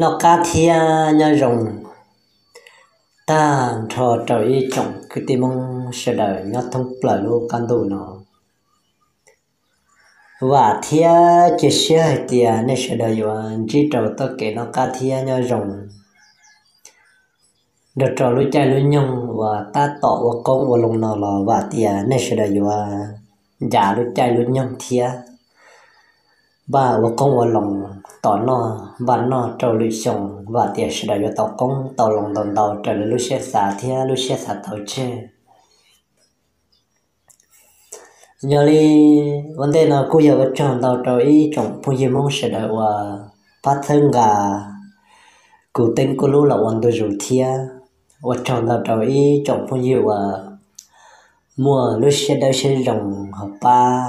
Noj qab thiab nyob zoo tag nrho rau ib tsoom kwv tij Hmoob sawv daws nyob thoob plaws lub qab ntuj no. Vam thiab cia siab hais tias nej sawv daws yuav ntsib rau txoj kev noj qab thiab nyob zoo nrog rau lub caij lub nyoog uas tab tom ua qoob ua loo no los vam tias nej sawv daws yuav ncav lub caij lub nyoog thiab npaj ua qoob ua loo, tom noj npaj noj rau lwm xyoo, vam tias sawv daws yuav tau qoob tau loo ntau ntau raws li lub siab xav thiab lub siab xav tau tseg. Yog li ua ntej no kuj yog ua tsaug ntau rau ib tsoom phooj ywg Hmoob sawv daws uas pab txhawb nqa kuv Teeb Kuj Lub los ua ntu zus thiab ua tsaug ntau rau ib tsoom phooj ywg uas muaj lub siab dawb siab zoo ho pab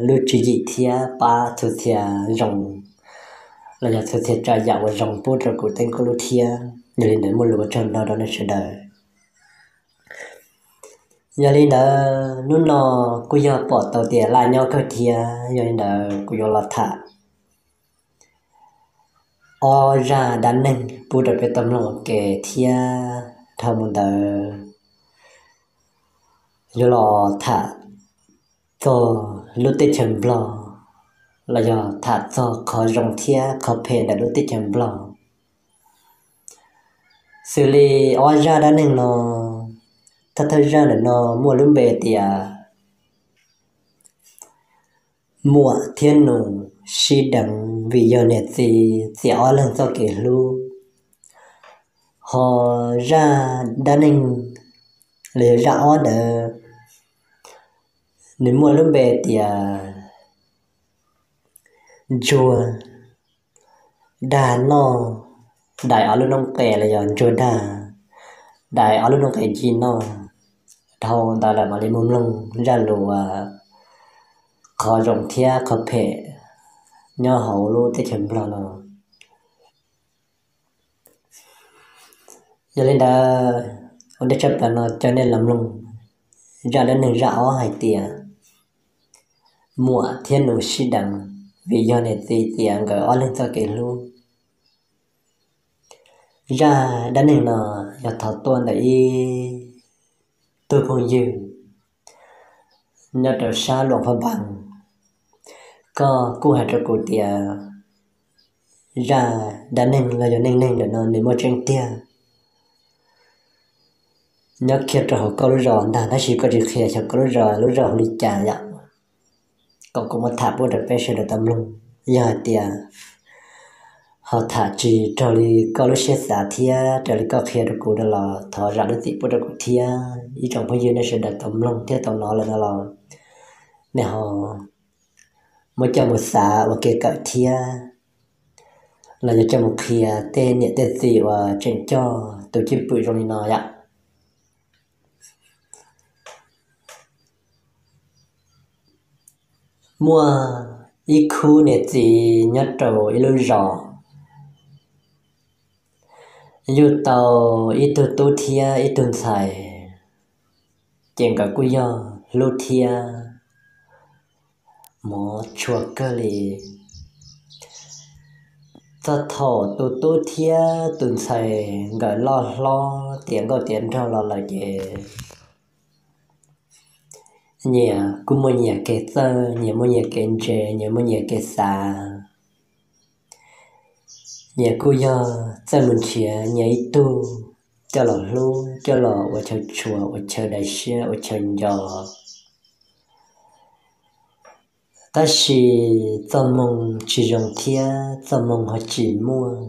lub tswv yim thiab pab txhua txhia zoo los yog txhua txhia tsav yam uas zoo pub rau kuv Teeb Kuj Lub thiab. Yog li ntawd muaj lus ua tsaug ntau rau nej sawv daws. Yog li ntawd hnub no kuj yog pom tau tias laj nyob kawg thiab, yog li ntawd kuv yuav los tham ob zaj dab neeg pub rau peb tau mloog ua ke thiab dhau mus ntawd yuav los tham txog lub teb chaws Nplog los yog tham txog qhov zoo thiab qhov phem ntawm lub teb chaws Nplog. Xws li ob zaj dab neeg no, thawj thawj zaj ntawm no muaj lub npe tias muam thiab nus sib deev vim yog niam txiv txiav ob leeg txoj kev hlub. Ho zaj dab neeg los yog zaj ob ntawd nws muaj lub npe tias ntsuag dag noj dais ob lub noob qes los yog ntsuag dag dais ob lub noob qes ci noj. Dhau ntawd lawm mam li mus mloog zaj lus uas qhov zoo thiab qhov phem nyob hauv lub teb chaws Nplog no. Yog li ntawd ua ntej tshaj plaws no coj nej los mloog zaj dab neeg zaj ob hais tias muam thiab nus sib deev vim yog niam txiv txiav nkawd ob leeg txoj kev hlub. Zaj dab neeg no yog thov tuaj ntawm ib tug phooj ywg nyob rau sab Luam Phaj Npas, koj kuj hais rau kuv tias zaj dab neeg los yog neej neeg ntawm no nws muaj tseeb tiag, nyob kiag rau hauv koj lub zos ntag, tab sis koj tsis qhia xyov koj lub zos, lub zos hu li cas yom, kom kuv muab tham pub rau peb sawv daws tau mloog. Yog hais tias ho tham tsis raug li koj lub siab xav thiab raws li koj qhia rau kuv no los thov zam lub txim pub rau kuv thiab. Ib tsoom phooj ywg nej sawv daws tau mloog thiab tau hnov lawm no los nej ho muab coj mus xav ua kev kawm thiab los yog coj mus qhia tej niam tej txiv uas tseem coj tus cwj pwm zoo li no yom. Muaj ib khub niam txiv nyob rau ib lub zos, yug tau ib tug tub thiab ib tug ntxhais, ces nkawd kuj yog hlub thiab hmov tshua kawg li. Txog thaum tus tub thiab tus ntxhais nkawd loj hlob tiav nkauj tiav nraug los lawm ces nyias kuj muaj nyias kev txawj, nyias muaj nyias kev ntse, nyias muaj nyias kev xav. Nyias kuj yog txawj mus nrhiav nyias ib tug coj los hlub, coj los ua chaw tshua, ua chaw daim siab, ua chaw nco. Tab sis txoj hmoo tsis zoo thiab txoj hmoo ho tsis muaj.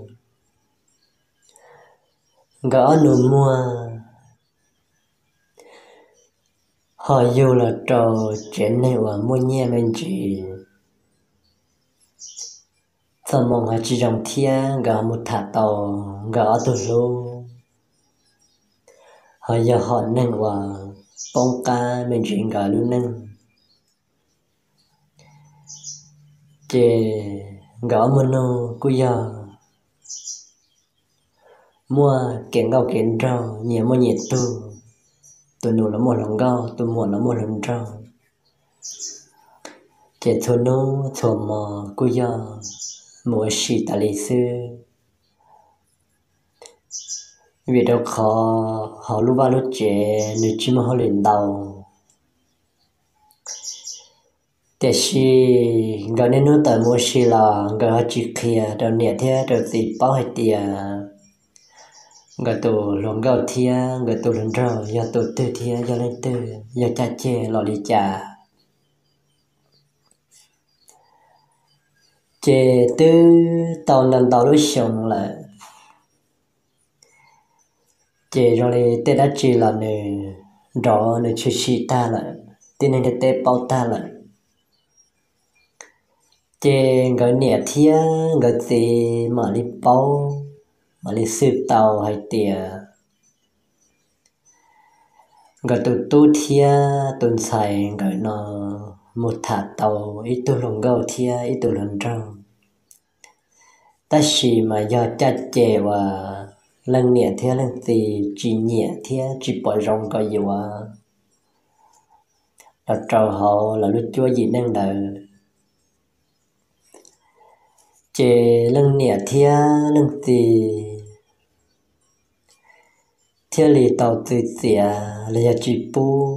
Nkawd ob nus muag ho yug los rau tsev neeg uas muaj nyiaj me ntsis. Txoj hmoo ho tsis zoo thiab nkawd ho mus tham tau nkawd ob tug hlub, ho yog hom neeg uas poob qab me ntsis nkawd lub neej. Ces nkawd ob muag nug kuj yog muaj kev nkauj kev nraug, nyias muaj nyias tug, tus nus los muaj hluas nkauj, tus muam los muaj hluas nraug. Ces txhua hnub txhua hmo kuj yog mus ua si tas li xwb. vim rau qhov hauv lub vaj lub tsev nws tsis muaj hauj lwm ntau. Tiam sis nkawd niaj hnub tawm mus ua si los nkawd ho tsis qhia rau niam thiab rau txiv paub hais tias nkawd tus hluas nkauj thiab nkawd tus hluas nraug yog tus twg thiab yog leej twg, yog caj ceg los li cas. Ces twb tau ntau ntau lub xyoo lawm, ces zoo li tej dab tsi los nws nrov nws tshwm sim tag lawm, tib neeg ntiaj teb paub tag lawm. Ces nkawd niam thiab nkawd txiv mam li paub, mam li xwb tau hais tias nkawd tus tub thiab tus ntxhais nkawd no mus tham tau ib tug hluas nkauj thiab ib tug hluas nraug. Tab sis mas yog caj ces uas leej niam thiab leej txiv tsis nyiam thiab tsis pom zoo kom yuav los rau hauv lawv lub cuab yim neej ntawd. Ces leej niam thiab leej txiv thiaj li tau txwv txiav los yog tsis pub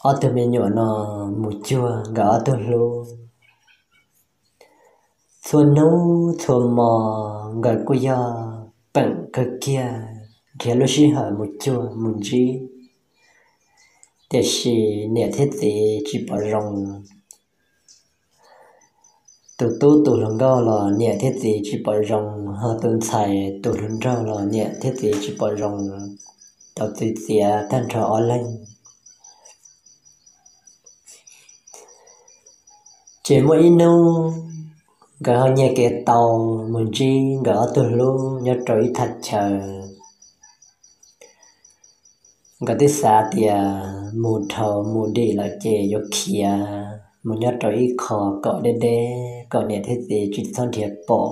ob tug me nyuam no mus cuag nkawd ob tug hlub. Txhua hnub txhua hmo nkawd kuj yog peem kawg kiag nrhiav lub sij hawm mus cuag mus ntsib, tiam sis niam thiab txiv tsis pom zoo. Tus tub tus hluas nkauj los niam thiab txiv tsis pom zoo, ho tus ntxhais tus hluas nraug los niam thiab txiv tsis pom zoo, tau txwv txiav tag nrho ob leeg. Ces muaj ib hnub nkawd ho nyiag kev tau mus ntsib nkawd ob tug hlub nyob rau ib thaj chaw. Nkawd twb xav tias mus dhau mus dim lawm ces yuav khiav mus nyob rau ib qho kom deb deb kom niam thiab txiv tsis txhob nrhiav pom,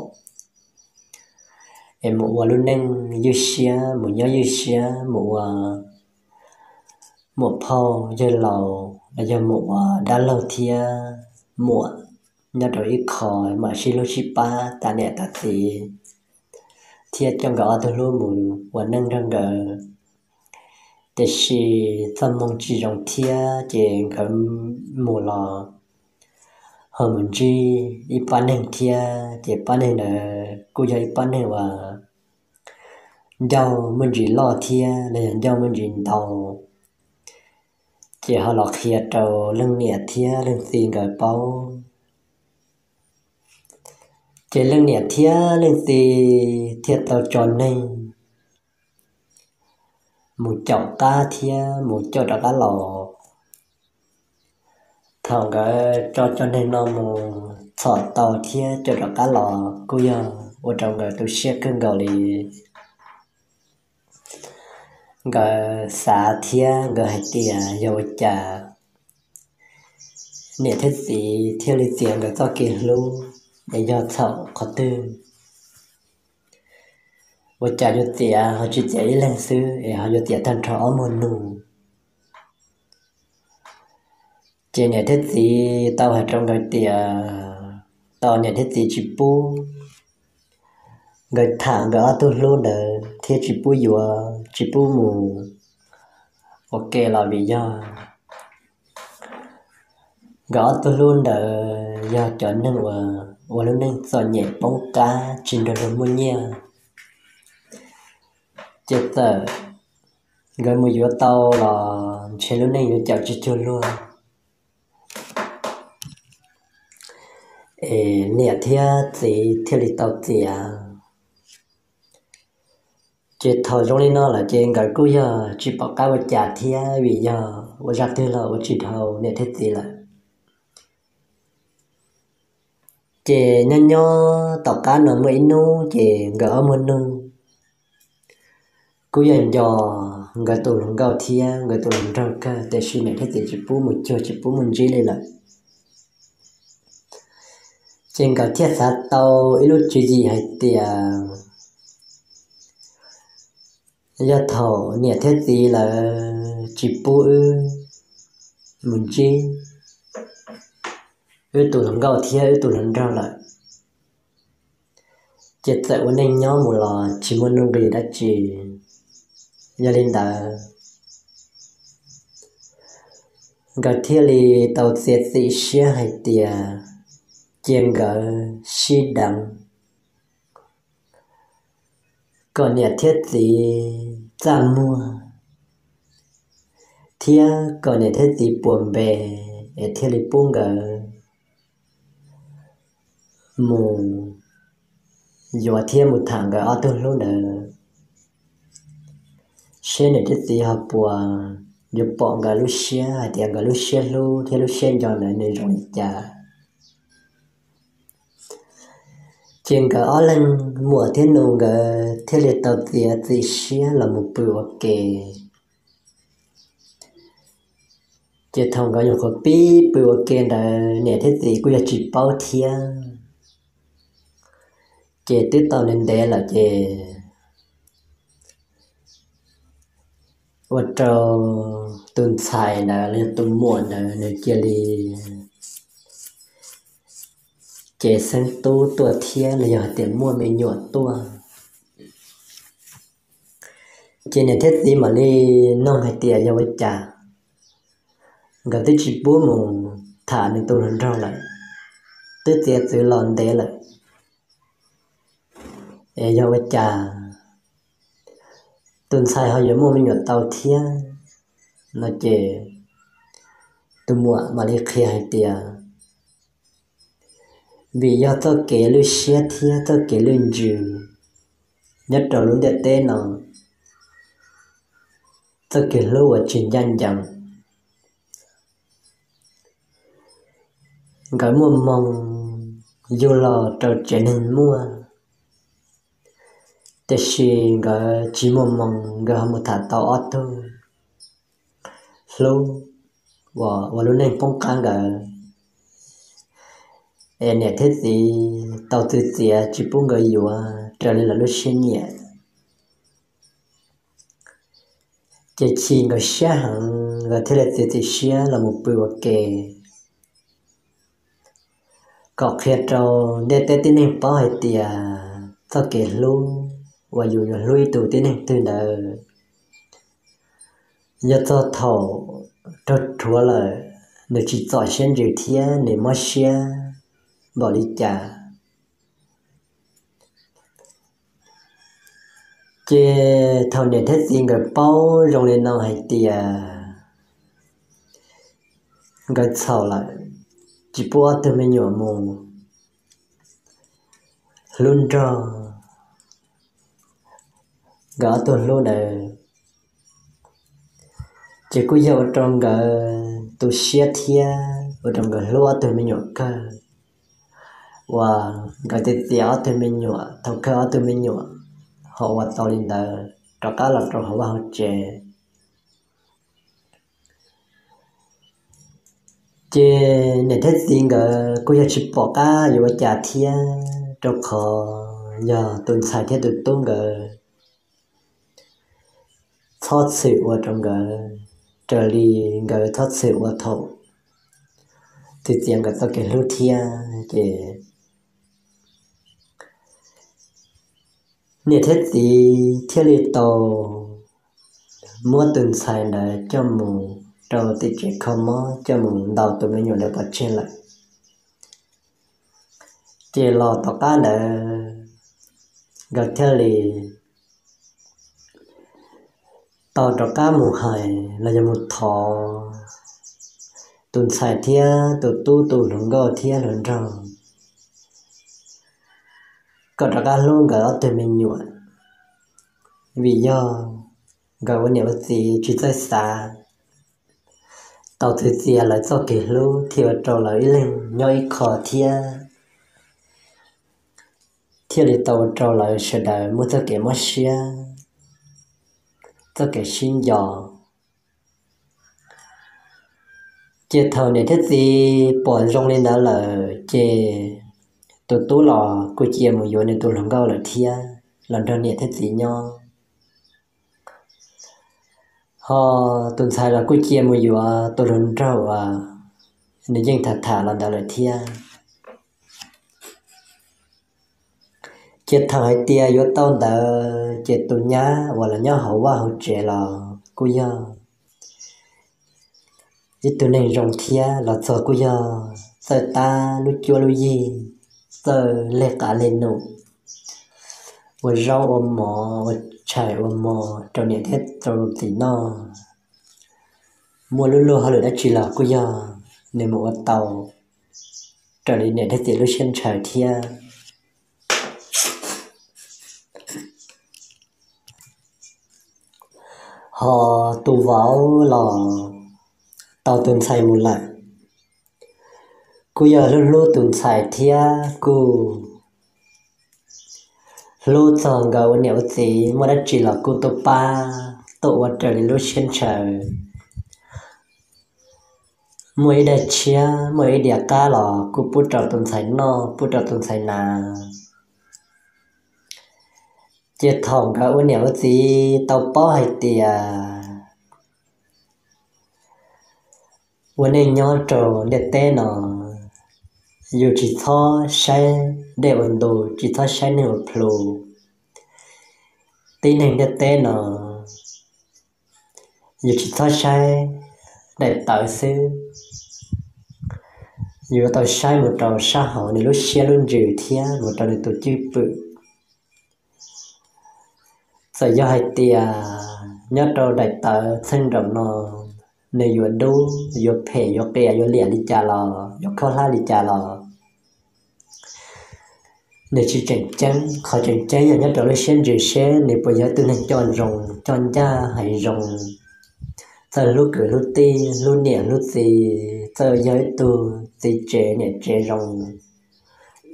es mus ua lub neej ywj siab, mus nyob ywj siab, mus ua muam phauj yawg laus los yog mus ua dab laug thiab muam nyob rau ib qho mam sib hlub sib pab tas niam tas txiv, thiab coj nkawd ob tug hlub mus ua neej nrog nkawd. Tiam sis txoj hmoo tsis zoo thiab ces nkawd mus los ho mus ntsib ib pab neeg thiab, ces pab neeg ntawd kuj yog ib pab neeg uas ncauj muaj ntsis loj thiab los yog ncauj muaj ntsis ntau, ces ho los qhia rau leej niam thiab leej txiv nkawd paub. Ces leej niam thiab leej txiv thiaj tau tso neeg mus caum qab thiab mus coj rov qab los. Thaum nkawd tso tso neeg no mus txhom tau thiab coj rov qab los kuj yog ua rau nkawd tu siab kawg nkaus li. Nkawd xav thiab nkawd hais tias yog ua cas niam thiab txiv thiaj li txiav nkawd txoj kev hlub, es yog txhaum qhov twg, ua cas yuav txiav ho tsis txiav ib leeg xwb es ho yuav txiav tag nrho ob muag nus. Ces niam thiab txiv tau hais rau nkawd tias tau niam thiab txiv tsis pub, nkawd tham nkawd ob tug hlub ntawd thiab tsis pub yuav, tsis pub mus ua ke los vim yog nkawd ob tug hlub ntawd yog cov neeg uas ua lub neej txom nyem poob qab tsis nrog luag muaj nyiaj, ces txawm nkawd mus yuav tau los ntshe lub neej yuav caum tsis cuag luag, es niam thiab txiv thiaj li tau txiav. Ces thaum zoo li no lawm ces nkawd kuj yog tsis pom qab ua cas thiab vim yog ua zaj twg los ua tsis dhau niam thiab txiv lawm. Ces nyob nyob tom qab no muaj ib hnub ces nkawd ob muag nus kuj yog nco nkawd tus hluas nkauj thiab nkawd tus hluas nraug kawg, tiam sis niam thiab txiv tsis pub mus cuag tsis pub mus ntsib li lawm. Ces nkawd thiaj xav tau ib lub tswv yim hais tias yog thaum niam thiab txiv lawv tsis pub wb mus ntsib wb tus hluas nkauj thiab wb tus hluas nraug lawm, Ces txawm ua neej nyob mus los tsis muaj nuj nqis dab tsi. Yog li ntawd, nkawd thiaj li tau txiav txim siab hais tias cia nkawd sib deev, kom niam thiab txiv txaj muag, thiab kom niam thiab txiv puas npe, es thiaj li pub nkawd mus yuav thiab mus tham nkawd ob tug hlub ntawd, seb niam thiab txiv ho puas yuav pom nkawd lub siab hais tias nkawd lub siab hlub thiab lub siab nco ntawd nws zoo li cas. Ces nkawd ob leeg muam thiab nus nkawd thiaj li tau txiav txim siab los mus pw ua ke. Ces thaum nkawd nyuam qhuav pib pw ua ke ntawd niam thiab txiv kuj yog tsis paub thiab. Ces twb tau ntev ntev lawm ces ua rau tus ntxhais ntawd los yog tus muam ntawd nws cia li cev xeeb tub tuaj thiab los yog hais tias muaj me nyuam tuaj. Ces niam thiab txiv mam li nug hais tias yog ua cas nkawd twb tsis pub mus tham nws tus hluas nraug lawm, twb txiav txim los ntev lawm, es yog ua cas tus ntxhais ho yuav muaj me nyuam tau thiab no ces tus muam mam li qhia hais tias vim yog txoj kev lwj siab thiab txoj kev lwj ntsws nyob rau lub ntiaj teb no, txoj kev hlub uas tsis ncaj ncees. Nkawd muaj hmoo yug los rau tsev neeg muaj, tiam sis nkawd tsis muaj hmoo nkawd ho mus tham tau ob tug hlub uas ua lub neej poob qab nkawd, es niam thiab txiv tau txwv txiav tsis pub nkawd yuav raws li lawv lub siab nyiam. Ces chim nkawd siab heev nkawd thiaj li txiav txim siab los mus pw ua ke, kom qhia rau ntiaj teb tib neeg paub hais tias txoj kev hlub uas yus yuav hlub ib tug tib neeg twg ntawd, yog txog thaum raug rhuav lawm, nws tsis txom siab ntsws thiab nws mob siab npaum li cas. Ces thaum niam thiab txiv nkawd paub zoo li no hais tias nkawd txhaum lawm, tsis pub ob tug me nyuam mus hlub nrog nkawd ob tug hlub ntawd, ces kuj yog ua rau nkawd tu siab thiab ua rau nkawd hlub ob tug me nyuam kawg, uas nkawd txiav ob tug me nyuam, thaum kawg ob tug me nyuam ho ua tau li ntawd rov qab los rau hauv vaj hauv tsev. Ces niam thiab txiv nkawd kuj yog tsis pom qab yuav ua cas thiab, rau qhov yog tus ntxhais thiab tus tub nkawd txhob txwm ua rau nkawd raws li nkawd txhob txwm ua thaum txwv txiav nkawd txoj kev hlub thiab. Ces niam thiab txiv thiaj li tau muab tus ntxhais ntawd coj mus rau tim tsev kho mob, coj mus ntaus tus me nyuam ntawd pov tseg lawm. Ces los tom qab ntawd nkawd thiaj li tau rov qab mus hais los yog mus thov tus ntxhais thiab tus tub tus hluas nkauj thiab hluas nraug kom rov qab hlub nkawd ob tug me nyuam, vim yog nkawd ua niam ua txiv tsis txawj xav, tau txwv txiav lawv txoj kev hlub thiaj ua rau lawv ib leeg nyob ib qho thiab, thiaj li tau ua rau lawv sawv daws muaj txoj kev mob siab, txoj kev sib nco. Ces thaum niam thiab txiv pom zoo li ntawd lawm ces tus tub los kuj cia mus yuav nws tus hluas nkauj lawm thiab los nrog niam thiab txiv nyob. Ho tus ntxhais los kuj cia mus yuav tus hluas nraug uas nws yeej tham tham los ntawd lawm thiab. Ces thaum hais tias yuav tau ntawd ces tus nyab uas los nyob hauv vaj hauv tsev los kuj yog ib tug neeg zoo thiab los txog kuj yog txawj tab lub cuab lub yig, txawj leg qav leg num, ua zaub ua mov, ua tshais ua mov rau niam thiab rau txiv noj. Muaj lub luag hauj lwm dab tsi los kuj yog nws mus ua tau raws li niam thiab txiv lub siab ntshaw thiab. Ho tus vauv los tau tus ntxhais mus lawm, kuj yog hlub hlub tus ntxhais thiab kuj hlub txog nkawd ua niam ua txiv, muaj dab tsi los kuj tuaj pab tuaj ua raws li lub siab ntshaw. Muaj ib daim tshiab, muaj ib diav qab los kuj pub rau tus ntxhais noj, pub rau tus ntxhais hnav. Ces thaum nkawd ua niam ua txiv tau paub hais tias ua neej nyob rau ntiaj teb no, yus tsis txhob saib dej ua ntu, tsis txhob saib neeg ua plhu. Tib neeg ntiaj teb no, yus tsis txhob saib daim tawv xwb, yus yuav tau saib mus rau sab hauv nws lub siab lub ntsws thiab mus rau nws tus cwj pwm. Txawm yog hais tias nyob rau daim tawv txheej nraum no, nws yuav dub, yuav phem, yuav qias, yuav liam li cas los, yuav khaub hlab li cas los, nws tsis tseem ceeb. Qhov tseem ceeb yog nyob rau lub siab ntsws seb nws puas yog ib tug neeg coj zoo, coj ncaj hais zoo, txawj hlub kwv hlub tij, hlub niam hlub txiv, txawj yog ib tug txiv tsev niam tsev zoo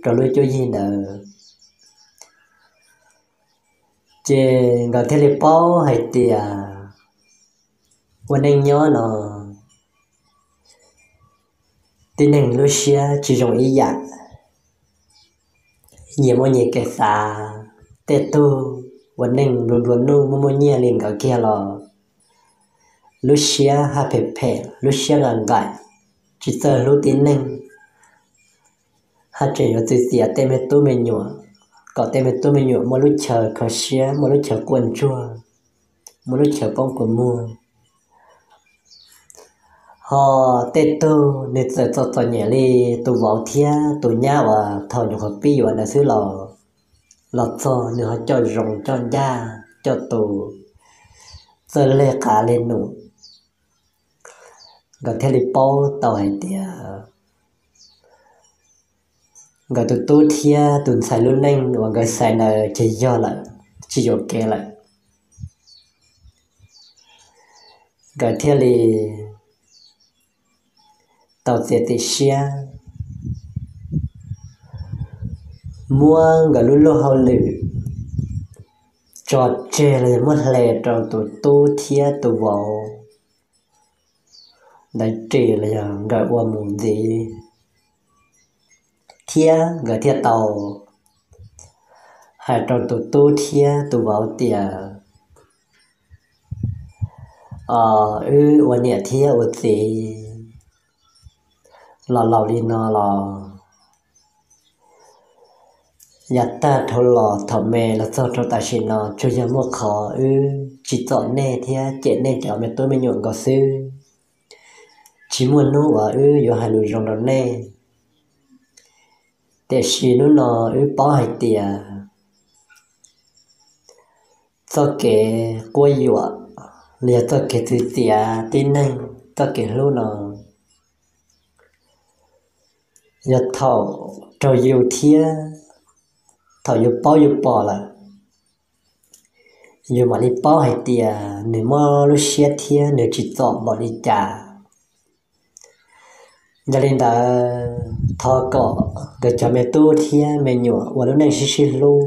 rau lub cuab yig ntawd. Ces nkawd thiaj li paub hais tias ua neej nyob no, tib neeg lub siab tsis zoo ib yam, nyias muaj nyias kev xav. Tej tug ua neej nplua nplua nuj muaj muaj nyiaj li nkawd kiag los lub siab haj phem phem, lub siab nqaim nqaim, tsis txawj hlub tib neeg, haj tseem yuav txwv txiav tej me tub me nyuam, kom tej me tub me nyuam muaj lub chaw kho siab, muaj lub chaw quaj ntsuag, muaj lub chaw poob kua muag. Ho tej tug nws txawm txom txom nyem li tus vauv thiab tus nyab uas thaum nyuam qhuav pib yuav ntawd xwb los, los txog nws ho coj zoo coj ncaj coj tus, txawj leg qav leg num. Nkawd thiaj li paub tau hais tias nkawd tus tub thiab tus ntxhais lub neej uas nkawd xaiv ntawd ces yog lawm, tsis yuam kev lawm. Nkawd thiaj li tau txiav txim siab muab nkawd lub luag hauj lwm tso tseg los yog muab hle rau tus tub thiab tus vauv ntawd ris los yog nkawd ua mus ntxiv, thiab nkawd thiaj tau hais rau tus tub thiab tus vauv tias, wb ua niam thiab ua txiv los laus li no los, yav tag dhau los thaum me los txog rau tam sim no tsuas yog muaj qhov wb tsis txom nej thiab cem nej cov me tub me nyuam nkaus xwb. Tsis muaj hnub uas wb yuav hais lus zoo rau nej. Tiam sis hnub no wb paub hais tias txoj kev quab yuam los yog txoj kev txwv txiav tib neeg txoj kev hlub no yog thaum raug yus thiab, thaum yus paub yus pom lawm, yus mam li paub hais tias nws muaj lub siab thiab nws tsis txom npaum li cas. Yog li ntawd, thov kom nkawd cov me tub thiab me nyuam ua lub neej sib sib hlub,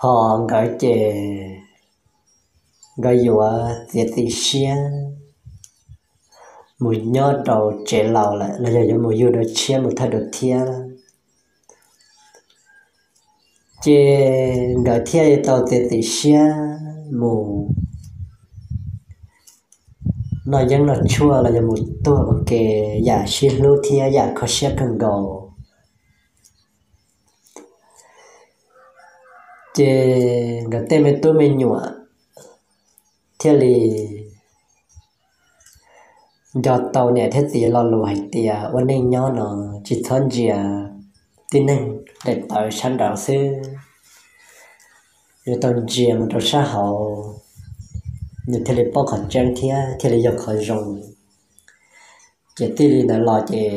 ho nkawd ces nkawd yuav txiav txim siab mus nyob rau tsev laus lawm los yog yuav mus yug dua tshiab mus thawj dua thiab. Ces nkawd thiaj li tau txiav txim siab mus noj yeeb noj tshuaj los yog mus tuag ua ke yam sib hlub thiab yam kho siab kawg nkaus. Ces nkawd tej me tub me nyuam thiaj li nco tau niam thiab txiv lo lus hais tias ua neej nyob no tsis txhob ntsia tib neeg daim tawv sab nraud xwb, yuav tau ntsia mus rau sab hauv, nws thiaj li paub qhov tseeb thiab thiaj li yog qhov zoo. Ces txij li ntawd los ces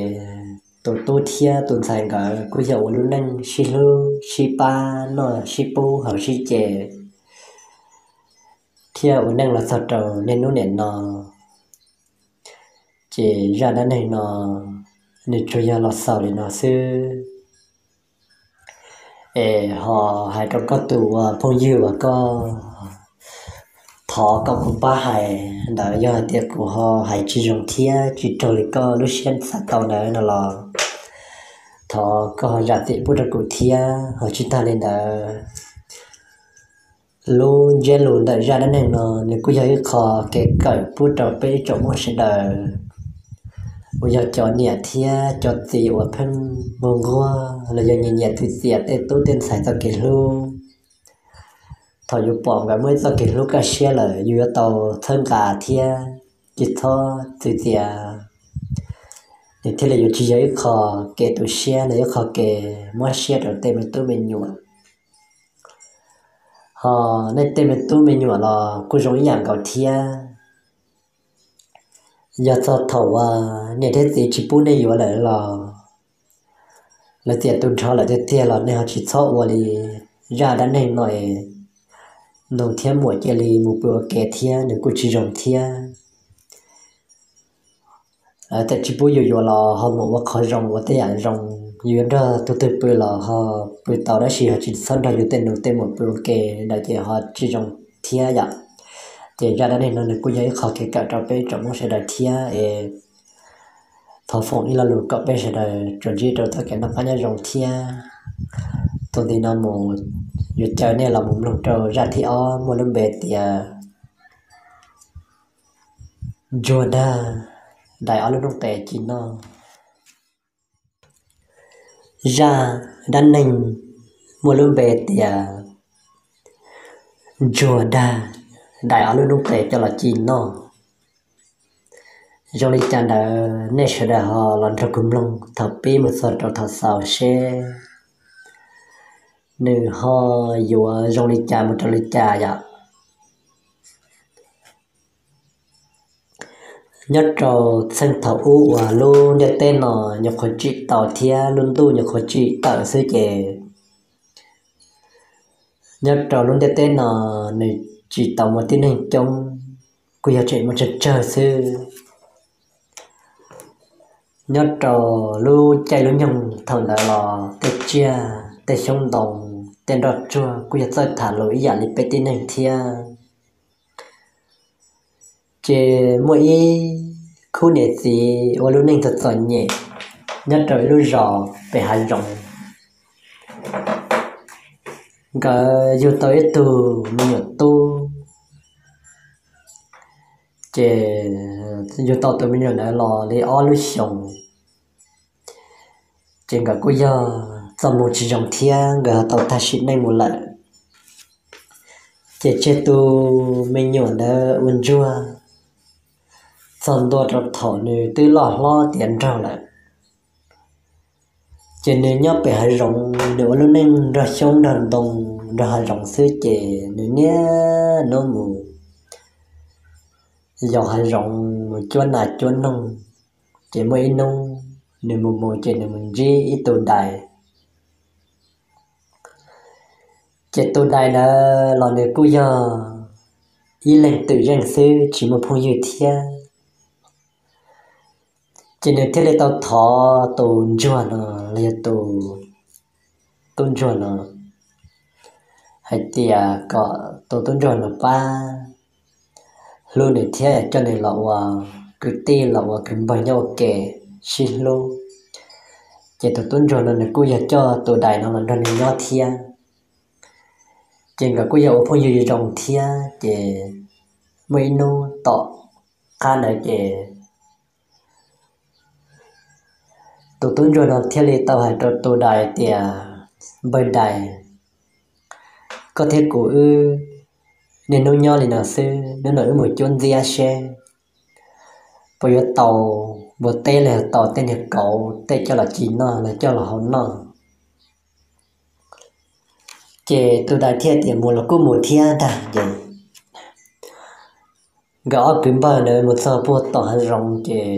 tus tub thiab tus ntxhais nkawd kuj yog ua lub neej sib hlub sib pab noj sib pub haus sib ce, thiab ua neej los txog rau niaj hnub niam no. Ces zaj dab neeg no nws tsuas yog los xaus li no xwb. Es ho hais rau koj tus uas phooj ywg uas koj thov kom kuv pab hais ntawd, yog hais tias kuv ho hais tsis zoo thiab tsis raug li koj lub siab xav tau ntawd no los thov koj ho zam txim pub rau kuv thiab. Ho tsis tag li ntawd, lub ntsiab lus ntawm zaj dab neeg no nws kuj yog ib qho kev kawm pub rau peb ib tsoom Hmoob sawv daws uas yog cov niam thiab cov txiv uas pheej nquag nquag los yog nyiam nyiam txwv txiam tej tub tej ntxhais txoj kev hlub. Thaum yus pom nkawd muaj ib txoj kev hlub kaj siab lawm, yus yuav tau txhawb nqa thiab tsis txhob txwv txiav, nws thiaj li yuav tsis yog ib qho kev tu siab, nws yog ib qho kev mob siab rau tej me tub me nyuam. Ho nej tej me tub me nyuam los kuj zoo ib yam nkaus thiab. Yog txog thaum uas niam thiab txiv tsis pub nej yuav lawm los, lawv txiav tu nrho lawm tiag tiag los nej ho tsis txhob ua li zaj dab neeg no es nus thiab muam cia li mus pw ua ke thiab nws kuj tsis zoo thiab. Lawv txawm tsis pub yus yuav los ho mus ua qhov zoo ua tej yam zoo, yus yuav nrog tus twg pw los ho pw tau, tab sis ho tsis txhob nrog yus tej nus tej muam pw ua ke, ntawd ces ho tsis zoo thiab yom. Ces zaj dab neeg no nws kuj yog ib qho kev kawm rau peb tsoom Hmoob sawv daws thiab es thov foom ib lo lus kom peb sawv daws tsuas ntsib rau txoj kev noj qab nyob zoo thiab. Txuas ntxiv no mus, yuav caw nej los mus mloog rau zaj thib ob muaj lub npe tias Ntsuag dag dais ob lub noob qes ci noj. Zaj dab neeg muaj lub npe tias Ntsuag dag dais ob lub noob qes coj los ci noj. Zoo li cas ntawd nej sawv daws ho los nrog kuv mloog thaum pib mus txog rau thaum xaus seb nws ho yuav zoo li cas mus rau li cas yom. Nyob rau txheej thaum ub uas lub ntiaj teb no nyuam qhuav tsim tau thiab lub ntuj nyuam qhuav tsim tawm xwb ces nyob rau lub ntiaj teb no nws tsis tau muaj tib neeg coob, kuj yog tseem muaj tsawg tsawg xwb. Nyob rau lub caij lub nyoog thaum ntawd los tej tsiaj tej xyoob ntoo tej nroj tsuag kuj yog txawj tham lus ib yam li peb tib neeg thiab. Ces muaj ib khub niam txiv ua lub neej txom txom nyem nyob rau ib lub zos pem hav zoov. Nkawd yug tau ib tug me nyuam tub, ces yug tau tus me nyuam ntawd los li ob lub xyoos, ces nkawd kuj yog txoj moo tsis zoo thiab nkawd ho tau tag sim neej mus lawm. Ces tseg tus me nyuam ntawd ua ntsuag txog ntua rau thaum nws twb loj hlob tiav nraug lawm. Ces nws nyob pem hav zoov, nws ua lub neej nrog xyoob nrog ntoo nrog hav zoov xwb, ces nws niaj hnub mus yos hav zoov mus cuab nas cuab noog. Ces muaj ib hnub nws mus mus ces nws mus ntsib ib tug dais. Ces tus dais ntawd los nws kuj yog ib leeg twm zeej xwb tsis muaj phooj ywg thiab. Ces nws thiaj li tau thov tus ntsuag no los yog tus tub ntsuag no hais tias kom tus tub ntsuag no pab hlub nws thiab coj nws los ua kwv tij los ua kwv npawg nyob ua ke sib hlub. Ces tus tub ntsuag no nws kuj yog coj tus dais no los nrog nws nyob thiab. Ces nkawd kuj yog ua phooj ywg zoo thiab. Ces muaj ib hnub tom qab ntawd ces tus tub ntsuag no thiaj li tau hais rau tus dais tias, npawg dais, Koj thiab kuv wb niaj hnub nyob li no xwb, hnub no wb mus cuab ntxiab seb puas yuav tau npua teb los yog tau tej niag kauv tej coj los ci noj los coj los hau noj. Ces tus dais thiaj tias mus los kuj mus thiab ntag. Ces nkawd ob kwv npawg ntawd mus txog puag tom hav zoov ces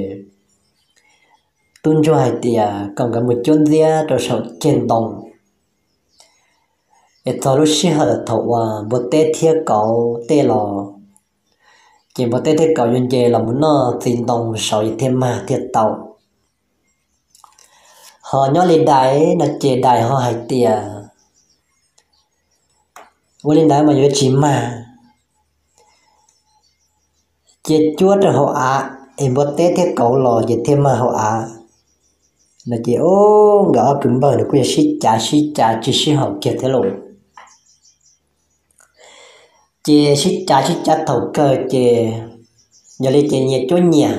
tub ntsuag hais tias kom nkawd mus cuab ntxiab rau saum ceg ntoo, es txog lub sij hawm thaum uas npua teb thiab kauv tej los, ces npua teb thiab kauv yuav nce los mus noj txiv ntoo saud es thiaj mag thiaj tau. Ho nyob li dais no ces dais ho hais tias ua li ntawd mas yuav tsis mag, cia cuab rau hauv av es npua teb thiab kauv los ces thiaj mag hauv av no. Ces nkawd ob kwv npawg nws kuj yog sib cav sib cav tsis sib haum kiag thiab lauj. Ces sib cav sib cav thaum kawg ces yog li ces nyias cuab nyias,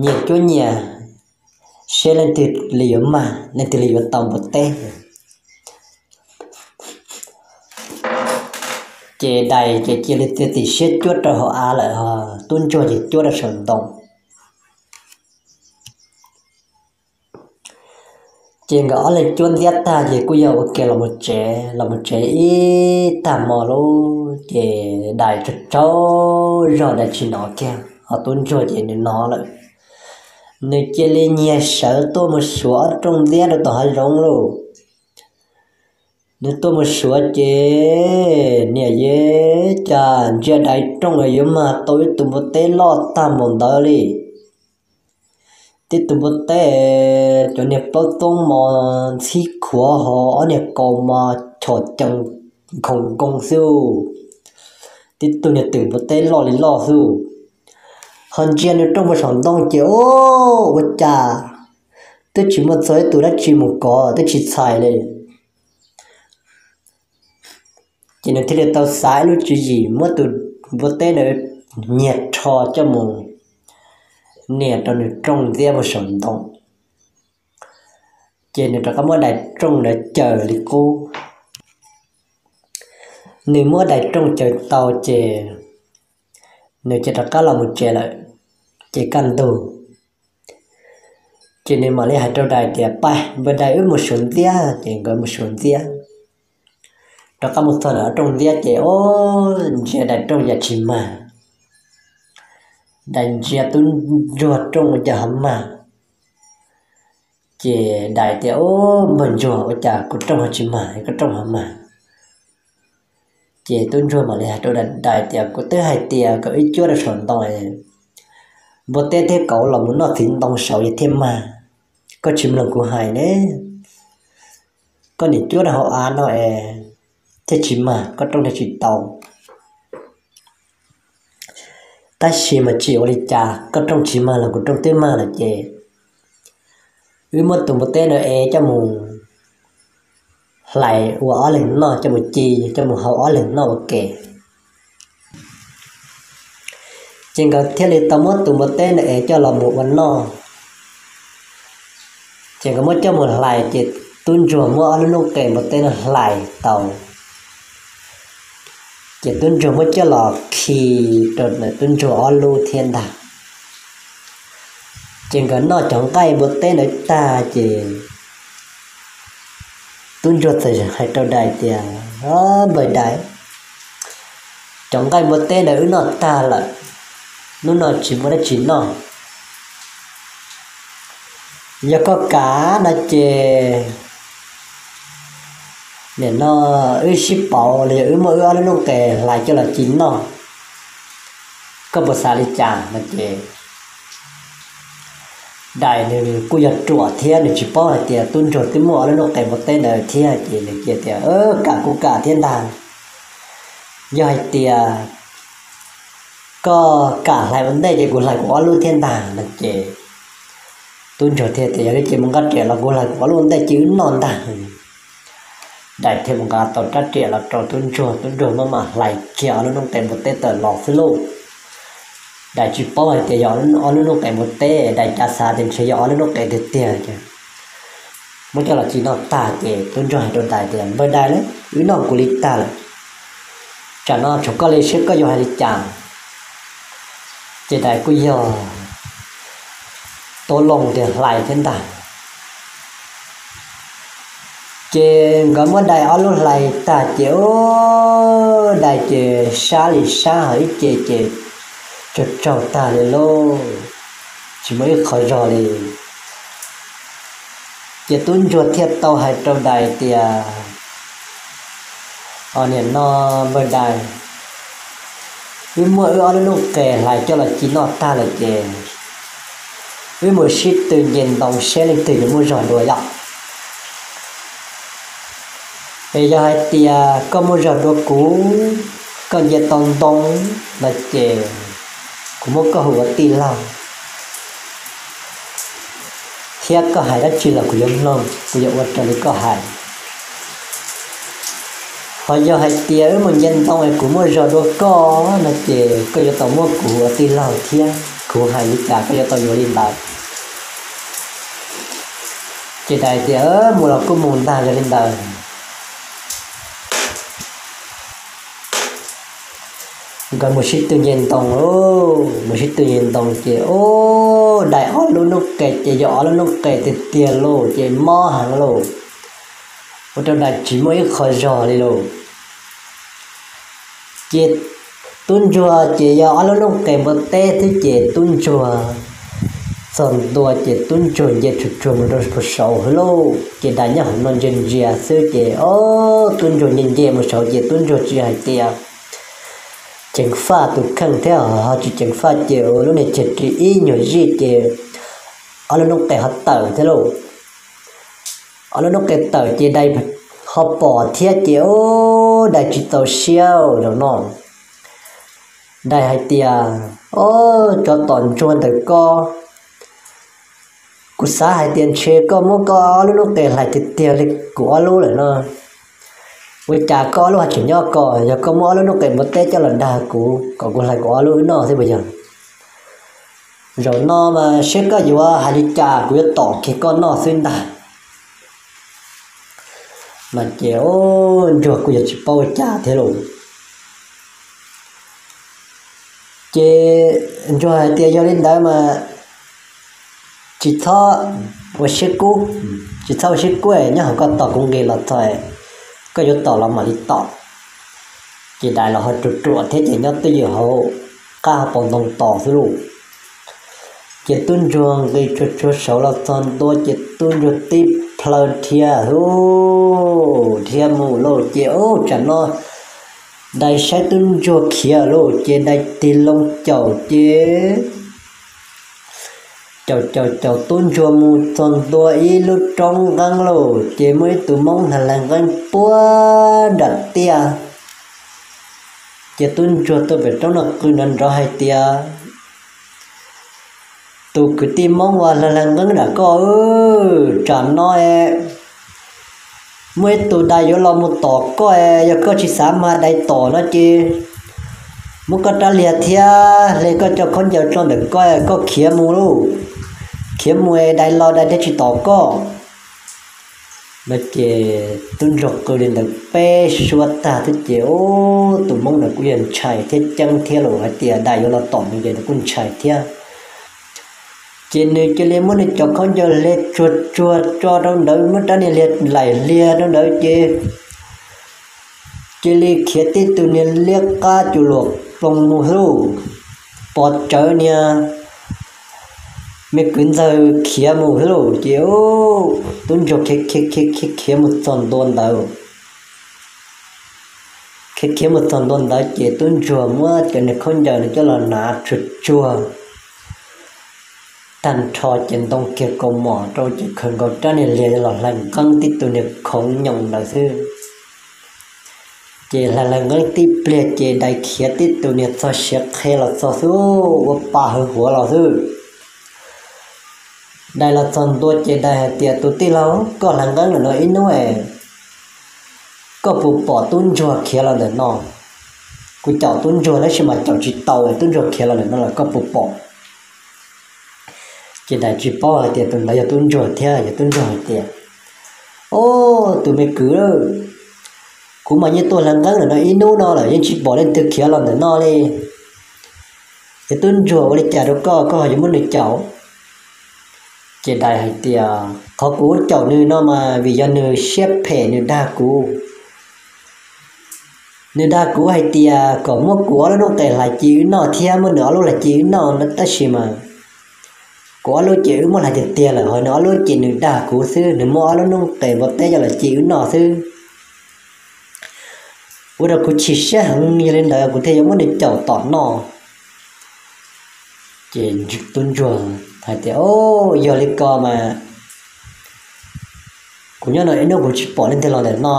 nyias cuab nyias seb leej twg li yuav mag, leej twg li yuav tau npua teb. Ces dais ces cia li txiav txim siab cuab rau hauv av lawm, tub ntsuag ces cuab rau saum ntoo. Ces nkawd ob leeg cuab ntxiab tag ces kuj yog ua ke los mus tsev, los mus tsev ib tag hmo lawm ces dais tsaug tsaug zog dais tsis hnov kiag, ho tub ntsuag ces nws hnov lawm. Nws cia li nyiag sawv tuaj mus suav ob rooj ntxiab rau tom hav zoov lauj. Nws tuaj mus suav ces niam yeb, cas ntsia dais rooj yuav mag tau ib tug npua teb loj tag npaum ntawd li. Tib tug npua teb cov niag plaub txoob mos ntxhib khuav ho ob niag kaus mos chom cees nkhaus nkoos xwb. Tib tug niag twm npua teb loj li loj xwb. Ho ntsia nws rooj puag saum ntoo ces ua cas twb tsis muaj txog ib tug dab tsi mus kov, twb tsis txhais li. Ces nws thiaj li tau xav ib lub tswv yim muab tus npua teb ntawd nyiag rho coj mus nias rau nws rooj ntxiab puag saum ntoo. Ces nws rov qab muab dais rooj ntawd caws li qub. Nws muab dais rooj caws tau ces nws cia rov qab los mus tsev lawm. Ces kaj ntug ces nws mam li hais rau dais tias, pab npawg dais wb mus suav ntxiab. Ces nkawd mus suav ntxiab, rov qab mus txog ntawm rooj ntxiab ces ntsia dais rooj yam tsis mag. Dais ntsia tub ntsuag rooj ua cas ho mag. Ces dais tias, npawg ntsuag, ua cas kuv rooj ho tsis mag, koj rooj ho mag? Ces tub ntsuag mam li hais rau dais tias, kuv twb hais tias kom wb cuab rau saum ntoo, npua teb thiab kauv los mus noj txiv ntoo saud es thiaj mag. Koj tsis mloog kuv hais ne, koj nim cuab rau hauv av no es thiaj tsis mag, koj rooj thiaj tsis tau. Tab sis mas tsis ua li cas, koj rooj tsis mag los kuv rooj twb mag lawm ces wb muab tus npua teb ntawd ev coj mus hlais ua ob leeg noj, coj mus ci, coj mus hau ob leeg noj ua ke. Ces nkawd thiaj li tau muab tus npua teb ntawd ev coj los mus ua noj. Ces nkawd muab coj mus hlais ces tub ntsuag muab ob lub noob qes npua teb no hlais tau. Ces tub ntsuag muab coj los khi rau ntawm tub ntsuag ob lub thiab ntag. Ces nkawd noj cov nqaij npua teb ntawd tag ces tub ntsuag txawm hais rau dais tias, npawg dais, cov nqaij npua teb ntawd wb noj tag lawm, hnub no tsis muaj dab tsi noj. Yog koj kam no ces nim no wb sib pauv los yog wb muab wb ob lub noob qes hlais coj los ci noj, koj puas xav li cas no ces dais nws kuj yog ruam thiab nws tsis paub hais tias tub ntsuag twb muaj ob lub noob qes npua teb ntawd thiab ces nws cia tias, kam kuj kam thiab ntag. Yog hais tias koj kam hlais ua ntej ces kuv hlais kuv ob lub thiab ntag no ces tub ntsuag thiaj tias, yog li ces mus nqa riam los kuv hlais kuv ob lub ua ntej ces wb noj ntag. Dais thiaj mus nqa tau rab riam los rau tub ntsuag, tub ntsuag maj mam hlais kiag ob lub noob qes npua teb tawm los xwb lauj. Dais tsis paub hais tias yog ob lub noob qes npua teb, dais cav xav tias ntshe yog ob lub noob qes tiag tiag ces muab coj los ci noj tag ces tub ntsuag hais rau dais tias, Npawg dais, wb noj kuv li tag lawm, tsam no tshuav koj li, seb koj yuav hais li cas? Ces dais kuj yog tub loo tias hlais thiab ntag. Ces nkawd muab dais ob lub hlais tag ces ub, dais ces sab li sab, ho ib ce ces tsaug tsaug tag li lauj, tsis muaj ib qho zog li. Ces tub ntsuag thiaj tau hais rau dais tias, Niam no npawg dais, wb muab wb ob lub noob qes hlais coj los ci noj tag lawm ces wb mus sib tw nce ntoo seb leej twg yuav muaj zog dua yom. Es yog hais tias koj muaj zog dua kuv, koj nce tau ntoo no ces kuv muab koj hu ua tij laug, thiab koj hais dab tsi los kuv yuav mloog, kuv yuav ua raws li koj hais. Ho yog hais tias wb mus nce ntoo es kuv muaj zog dua koj no ces koj yuav tau muab kuv hu ua tij laug thiab, kuv hais li cas koj yuav tau yuav li ntawd. Ces dais tias, Mus los kuj mus ntag, yog li ntawd. Nkawd mus sib tw nce ntoo lauj, mus sib tw nce ntoo ces ub, dais ob lub noob qes ces yog ob lub noob qes tiag tiag lauj, ces mob heev lauj, ua rau dais tsis muaj ib qho zog li lauj. Ces tub ntsuag ces yog ob lub noob qes npua teb thiab ces tub ntsuag txog ntua ces tub ntsuag nce tsuag tsuag mus rau saud xwb lauj, ces dais nyob hauv no ntsia ntsia xwb ces ob tub ntsuag nce nce mus saud ces tub ntsuag tsis hais tias ceev faj tus kheej thiab ho tsis ceev faj ces lub niag ceg ris ib nyuag zij ces ob lub noob qes ho tawm thiab lauj. Ob lub noob qes tawm ces dais ho pom thiab ces ub, dais tsis txaus siab zaum no. Dais hais tias, Ob, cov tom ntsuag ntawm koj, kuv xav hais tias ntshe koj muab koj ob lub noob qes hlais tiag tiag li kuv ob lub lawm no. Ua cas koj ob lub ho tseem nyob ko? Yog koj muab ob lub noob qes npua teb coj los dag kuv kom kuv hlais kuv ob lub wb noj xwb puas yog? Zaum no mas seb koj yuav hais li cas kuv yuav tom kiag koj noj xwb ntag. No ces ntsuag kuj yog tsis paub ua cas thiab lauj. Ces ntsuag hais tias, Yog li ntawd mas tsis txhob ua siab kub, tsis txhob ua siab kub, nyob hauv koj tos kuv nqis los txog, koj yuav tom los mam li tom. Ces dais los ho ruam ruam thiab ces nyob twj ywm hauv qab hauv paus ntoo tos xwb lauj. Ces tub ntsuag nqis tsuag tsuag saud los txog ntua ces tub ntsuag tib plhaw dhia lauj, dhia mus lauj ces ub, tsam no dais saib tub ntsuag khiav lauj ces dais tig loo caum ces caum caum caum tub ntsuag mus txog ntua ib lub roob nqeeb lauj ces muaj ib tug Hmoob hlais hlais nqeeb puag nram tiaj. Ces tub ntsuag tuaj pem roob no qw nrov nrov hais tias, Tus kwv tij Hmoob uas hlais hlais nqeeb nram koj, tsam no muaj ib tug dais yuav los mus tom koj, yog koj tsis xav mag dais tom no ces muab koj rab liag thiab hle koj cov khaub ncaws tso ntawm koj, koj khiav mus lauj, khiav mus es dais los dais thiaj tsis tom koj. No ces tub ntsuag qw li ntawd peb suab tag thiab ces ub, tus Hmoob ntawd kuj yog ntshai thiab ceeb thiab los hais tias dais yuav los tom nws ces nws kuj ntshai thiab. Ces nws cia li muab nws cov khaub ncaws hle tsuag tsuag tso rau ntawd, muab rab niag liag laim liag rau ntawd ces cia li khiav tib tug niag liab qab cuag luam ploog mus xwb lauj. Pov tsawv niag me kwv ntxawg khiav mus xwb lauj. Ces tub ntsuag khiav khiav khiav khiav khiav mus txog ntua ntawd, khiav khiav mus txog ntua ntawd ces tub ntsuag muab cov niag khaub ncaws nws coj los hnav tsuag tsuag tag nrho ces ntoo kiag kaus mom rau ces khaws nkaus rab niag liag los hlais nqeeb tib tug niag khoov nyoos ntawd xwb. Ces hlais hlais nqeeb tib pliag ces dais khiav tib tug niag txog siav qhe los txog xwb, ua pa hawv huav los xwb. Dais los txog ntua ces dais hais tias, Tus tij laug, koj hlais nqeeb ntawm no ib hnub es koj puas pom tub ntsuag khiav los ntawm no? Kuv caum tub ntsuag tab sis mas caum tsis tau, tub ntsuag khiav los ntawm no los koj puas pom? Ces dais tsis paub hais tias tus ntawd yog tub ntsuag thiab, yog tub ntsuag hais tias, Ob, tus me kwv, kuv mas yeej tuaj hlais nqeeb ntawm no ib hnub no lawm yeej tsis pom leej twg khiav los ntawm no li. Es tub ntsuag ua li cas rau koj, koj ho yuav muab nws caum? Ces dais hais tias qhov kuv caum nws no mas vim yog nws siab phem nws dag kuv. Nws dag kuv hais tias kom muab kuv ob lub noob qes hlais ci wb noj thiab muab nws ob lub hlais ci wb noj no, tab sis mas kuv ob lub ces wb muab hlais tiag tiag lawm, ho nws ob lub ces nws dag kuv xwb, nws muab ob lub noob qes npua teb coj los ci wb noj xwb. Ua rau kuv chim siab heev, yog li ntawd kuv thiaj yuav muab nws caum tom noj. Ces tub ntsuag hais tias, Au, yog li ko mas kuv nyob no ib hnub kuv tsis pom leej twg los ntawm no.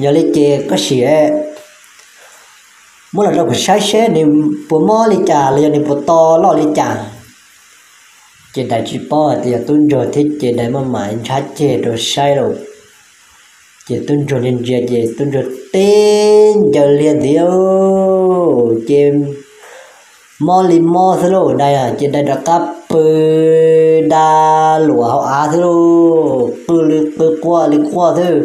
Yog li ces koj sim muab los rau kuv saib seb nws puas mob li cas los yog nws puas to loj li cas. Ces dais tsis paub hais tias yog tub ntsuag thiab ces dais maj mam ntshab ceg rau saib lauj. Ces tub ntsuag ntsia ntsia ces tub ntsuag teb ncaws liag ntxiv, ces mob li mob xwb lauj dais, ces dais rov qab pw da luam hauv av xwb lauj, pw li pw quaj li quaj xwb.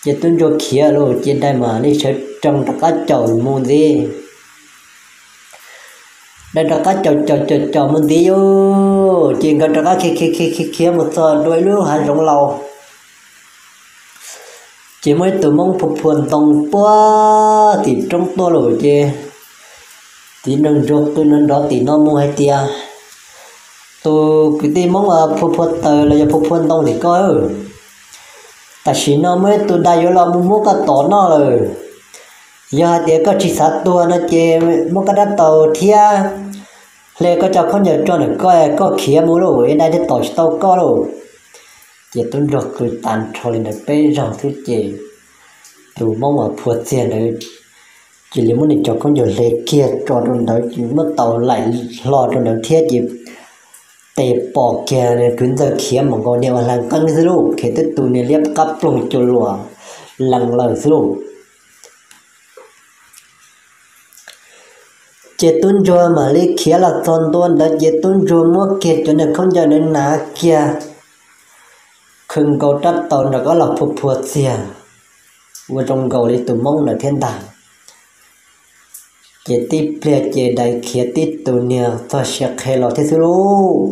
Ces tub ntsuag khiav lauj, ces dais mam li sawv tsees rov qab caum mus ntxiv. Dais rov qab caum caum caum caum mus ntxiv lauj, ces nkawd rov qab khiav khiav khiav khiav khiav mus txog dua ib lub hav zoov laus. Ces muaj ib tug Hmoob phua phua ntoo puag tim roob tuaj lauj, ces tiv nrog ntsuag qw nrov nrov tim no mus hais tias, Tus kwv tij Hmoob phua phua taws los yog phua phua ntoo tim koj, tam sim no muaj ib tug dais yuav los mus muab koj tom noj lawm. Yog hais tias koj tsis xav tuag no ces muab koj rab taus thiab hle koj cov khaub ncaws tso ntawm koj, koj khiav mus lauj, es dais thiaj tom tsis tau koj lauj. Ces tub ntsuag qw tag nrho li ntawd peb zaug xwb ces tus Hmoob uas phua txiag ntawd cia li muab nws cov khaub ncaws hle kiag tso rau ntawd, ces muab taus laim hlo rau ntawd thiab ces tes pom kiag kwv ntxawg khiav mus nkaus niag uas hlais nqeeb xwb lauj, khiav twb tus niag liab qab ploog cua luam lees lawm xwb lauj. Ces tub ntsuag mam li khiav los txog ntua ntawd ces tub ntsuag muab kiag cov niag khaub ncaws ntawd hnav kiag, khw nkaus rab taus nrog koj los phua phua txiag ua zoo nkaus li tus Hmoob ntawd thiab ntag. Ces tib pliag ces dais khiav tib tus niag txog siav qhe los thiab xwb lauj.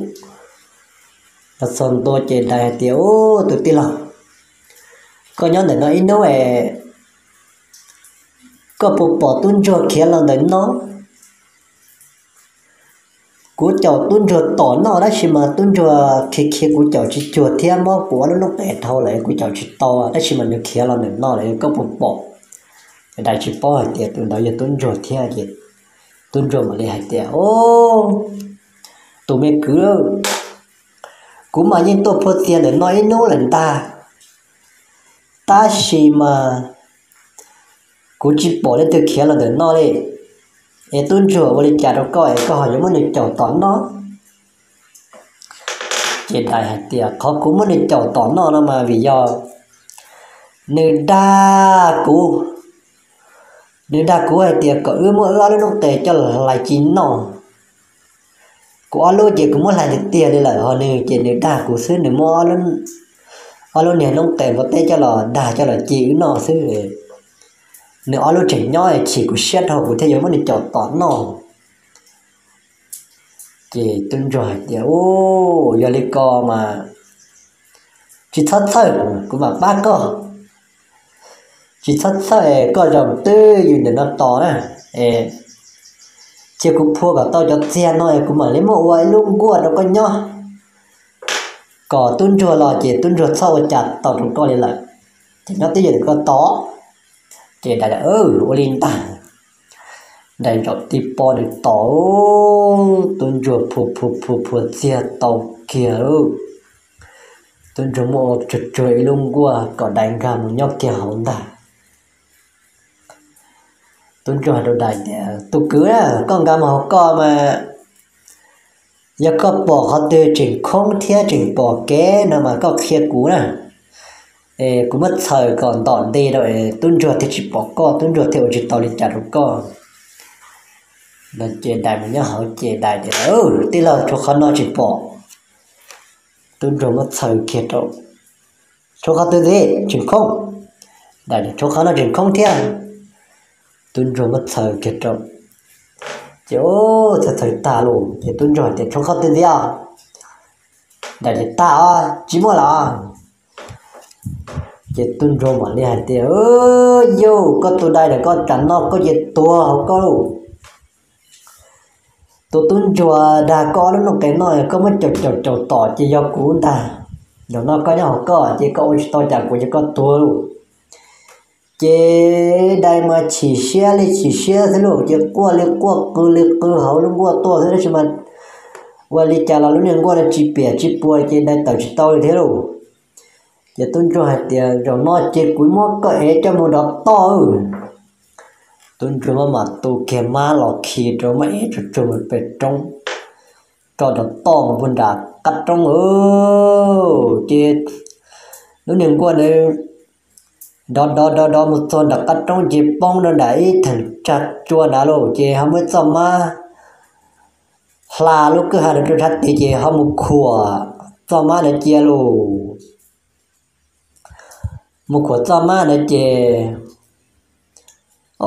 Los txog ntua ces dais hais tias, Ub, tus tij laug, koj nyob ntawm no ib hnub es koj puas pom tub ntsuag khiav los ntawm no? Kuv caum tub ntsuag tom noj tab sis mas tub ntsuag khiav khiav kuv caum tsis cuag thiab mob kuv ob lub noob qes dhau lawm kuv caum tsis tau tab sis mas nws khiav los ntawm no lawm, koj puas pom? Dais tsis paub hais tias tus ntawd yog tub ntsuag thiab ces tub ntsuag mam li hais tias, Ub, tus me kwv, kuv mas yeej tuaj phua txiag ntawm no ib hnub lawm ntag, tab sis mas kuv tsis pom leej twg khiav los ntawm no li. Es tub ntsuag ua li cas rau koj es koj ho yuav muab nws caum tom noj? Ces dais hais tias, Qhov kuv muab nws caum tom noj no mas vim yog nws dag kuv, nws dag kuv hais tias kom wb muab wb ob lub noob qes coj los hlais ci noj. Kuv ob lub ces kuv muab hlais tiag tiag li lawm, ho nws ces nws dag kuv xwb, nws muab ob lub niag noob qes npua teb coj los dag coj los ci wb noj xwb. Nws ob lub tseem nyob, chim kuv siab dhau kuv thiaj yuav muab nws caum tom noj. Ces tub ntsuag hais tias, Ub, yog li ko mas tsis txhob txhawj, kuv mam pab koj. Tsis txhob txhawj, koj zaum twj ywm ntawm no tos na, cia kuv phua kom tau cov txiag no es kuv mam li muab ua ib lub nkuaj rau koj nyob, kom tub ntsuag los ces tub ntsuag txhob ua cas tau rau koj li lawm. Ces nyob twj ywm ntawm koj tos. Ces dais ua li ntag. Dais zaum tib pob nws tos, tub ntsuag phua phua phua phua txiag tau kiag. Tub ntsuag muab ua tsuag tsuag ib lub nkuaj kom dais nkag mus nyob kiag hauv ntag. Tub ntsuag hais rau dais tias, Tus kwv, koj nkag mus hauv koj mas yog koj pom qhov twg tseem khoob thiab tseem pom kev no mas koj qhia kuv na, es kuv muab txhaws kom ntom nti rau es tub ntsuag thiaj tsis pom koj, tub ntsuag thiaj ua tsis tau li cas rau koj. No ces dais mus nyob hauv ces dais tias, Tij laug, tshuav qhov no tsis pom. Tub ntsuag muab txhaws kiag rau Tshoov qhov twg ntxiv, tseem khoob. Dais tias, Tshoov qhov no tseem khoob thiab. Tub ntsuag muab txhaws kiag rau, ces txhaws txhaws tag lawm ces tub ntsuag hais tias, Tshoov qhov twg ntxiv os? Dais tias, Tag os, tsis muaj lawm. Ces tub ntsuag mam li hais tias, Yog koj tus dais ntawm koj tsam noj koj ces tuag hauv koj lauj. Tus tub ntsuag dag koj ob lub noob qes noj, koj muab caum caum caum tom ces yog kuv ntag. Zaum no koj nyob hauv koj ces koj ua tsis tau cas kuv ces koj tuag lauj. Ces dais mas chim siab li chim siab xwb lauj, ces quaj li quaj qw li qw hauv lub nkuaj tuaj xwb, tab sis mas ua li cas los lub niag nkuaj no tsis piam tsis puas ces dais tawm tsis tau li thiab lauj. Ces tub ntsuag hais tias, Zaum no ces kuv muab koj ev coj mus dov toj. Tub ntsuag maj mam tu kiag mab los khi rau, maj ev tsuag tsuag mus pem roob, rau dov toj mus nram qab roob. Ces lub niag nkuaj ntawd dov dov dov dov mus txog nram qab roob ces poob rau nram ib theem tsag tsua ntawd lauj, ces ho muaj ib txoj mab hla lub kwj ha ntawd rau sab tid ces ho mus khuam txoj mab ntawd cia lauj. Mus khuam txoj mab ntawd ces,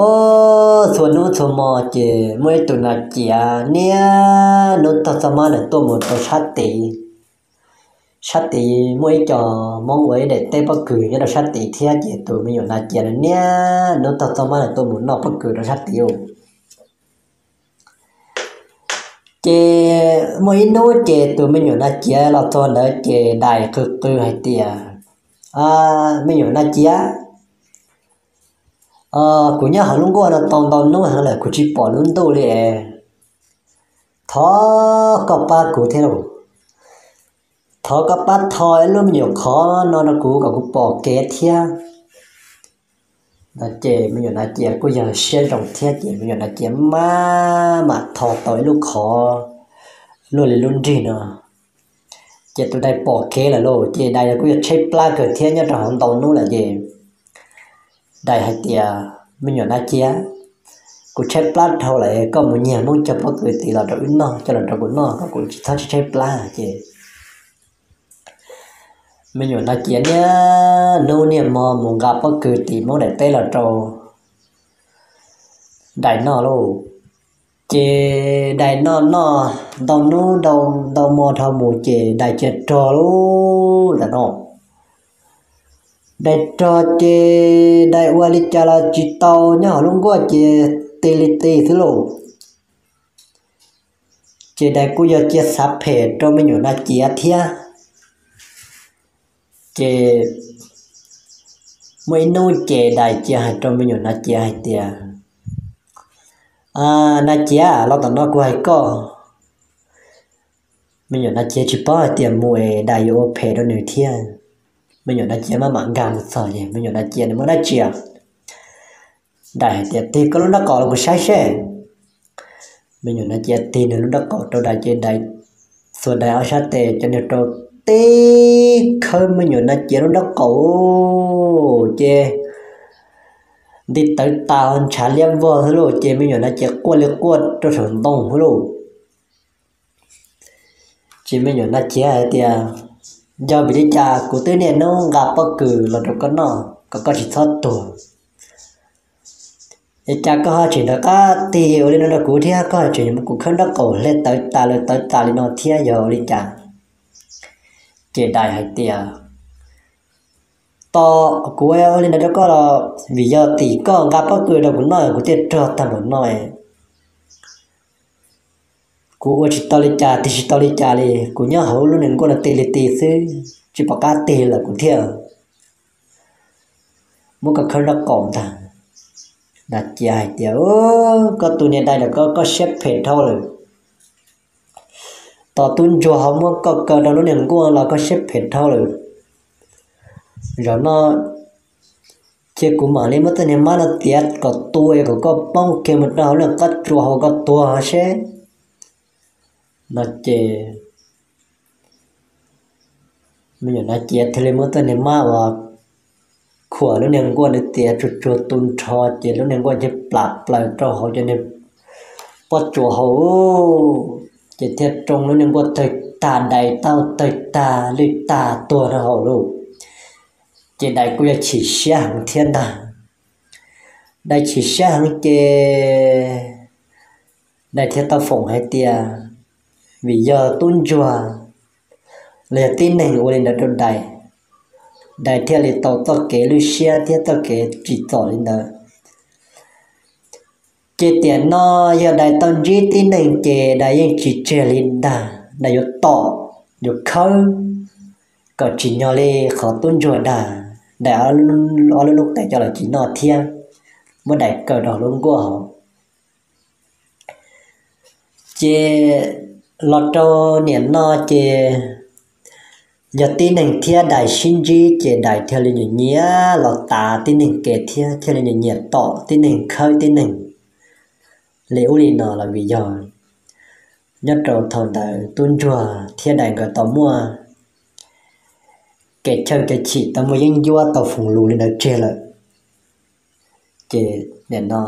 ob, txhua hnub txhua hmo ces muaj ib tug nas ciav niaj hnub taug txoj mab ntawd tuaj mus rau sab tid. Sab tid muaj ib co Hmoob ua ib daim teb pob kws nyob rau sab tid thiab, ces tus me nyuam nas ciav ntawd niaj hnub taug txoj mab ntawd tuaj mus noj pob kws rau sab tid lauj. Ces muaj ib hnub ces tus me nyuam nas ciav los txog ntawd ces dais qw qw hais tias, Me nyuam nas ciav, kuv nyob hauv lub nkuaj no tau ntau hnub heev lawm kuv tsis pom lub ntuj li. Thov koj pab kuv thiab lauj. Thov koj pab tho ib lub me nyuam qhov no rau kuv kom kuv pom kev thiab. No ces me nyuam nas ciav kuj yog siab zoo thiab ces me nyuam nas ciav maj mam tho tau ib lub qhov luaj li lub nrig no. Ces tus dais pom kev lawm lauj, ces dais kuj yog tshaib plab kawg thiab, nyob rau hauv ntau hnub lawm ces dais hais tias, Me nyuam nas ciav, kuv tshaib plab dhau lawm, koj mus nyiag Hmoob cog pob kws tid los rau wb noj, coj los rau kuv noj kom kuv tsis txhob tshaib plab. Ces me nyuam nas ciav niaj hnub niaj hmo mus nqa pob kws tim Hmoob daim teb los rau dais noj lauj. Ces dais noj noj ntau hnub ntau hmo dhau mus ces dais cia rog lauj. Dais rog ces dais ua li cas los tsis tau, nyob hauv lub nkuaj ces ti li ti xwb lauj. Ces dais kuj yog cia xav phem rau me nyuam nas ciav thiab. Ces muaj ib hnub ces dais cia hais rau me nyuam nas ciav hais tias, Nas ciav, los tom no kuv hais koj. Me nyuam nas ciav tsis paub hais tias mus es dais yuav ua phem rau nws thiab. Me nyuam nas ciav maj mam nkag mus txog ces me nyuam nas ciav nws muaj dab tsi. Dais hais tias, Tig koj lub nraub qaum los kuv saib seb. Me nyuam nas ciav tig nws lub nraub qaum rau dais ces dais xuas dais ob sab tes cov niag rau tib khawb me nyuam nas ciav lub nraub qaum ces nti tawv tas ntshav liab vog xwb lauj. Ces me nyuam nas ciav quaj li quaj rau saum ntoo xwb lauj. Ces me nyuam nas ciav hais tias, Yog vim li cas kuv twb niaj hnub nqa pob kws los rau koj noj kom koj tsis txhob tuag, es cas koj ho tseem rov qab tig ua li no rau kuv thiab, koj ho tseem yuav muab kuv khawb nraub qaum hle tawv tas li tawv tas li no thiab yog ua li cas? Ces dais hais tias, Tos kuv ua li ntawd rau koj los vim yog tim koj nqa pob kws rau kuv noj kuv thiaj rog tag npaum no. Kuv ua tsis tau li cas tig tsis tau li cas li, kuv nyob hauv lub niag nkuaj no ti li ti xwb, tsis pom qab tig lawm kuv thiaj muab koj khawb nraub qaum ntag. Nas ciav hais tias, Koj tus niag dais ntawm koj, koj siab phem dhau lawm. Tos tub ntsuag ho muab koj kaw rau lub niag nkuaj los koj siab phem dhau lawm. Zaum no cia kuv mam li muab tej niag mab no tiav kom tu es kom koj poob kiag mus rau hauv lub qab tsua hauv koj tuag seb. No ces me nyuam nas ciav thiaj li muab tej niag mab uas khuam lub niag nkuaj ntawd tiav tsuag tsuag tu nrho ces lub niag nkuaj thiaj plam plaws rau hauv cov niag pob tsuas hauv, ces thiaj roo lub niag nkuaj tawg tag, dais tau tawg tag, lwj tag tuag rau hauv lauj. Ces Dais kuj yog chim siab heev thiab ntag. Dais chim siab heev ces Dais thiaj tau foom hais tias vim yog tub ntsuag los yog tib neeg ua li ntawd rau Dais, Dais thiaj li tau txoj kev lwj siab thiab txoj kev tsim txom li ntawd. Ces tiam no yog Dais tau ntsib tib neeg ces Dais yeej tsis tseg li ntag, Dais yuav tom, yuav khawb kom tsim nyog li qhov tub ntsuag dag. Dais ob lub lub qe coj los tsis noj thiab, muab Dais kaw rau lub nkuaj hauv. Ces los rau niam no ces yog tib neeg thiab Dais sib ntsib ces Dais thiaj li nyiam nyiam los tav tib neeg kev thiab thiaj li nyiam nyiam tom tib neeg khawb tib neeg li ub li no los vim yog nyob rau thaum ntawd tub ntsuag thiab Dais nkawd tau muaj kev chawj kev chim tau muaj yeeb ncuab tau foom lus li ntawd tseg lawm. Ces nim no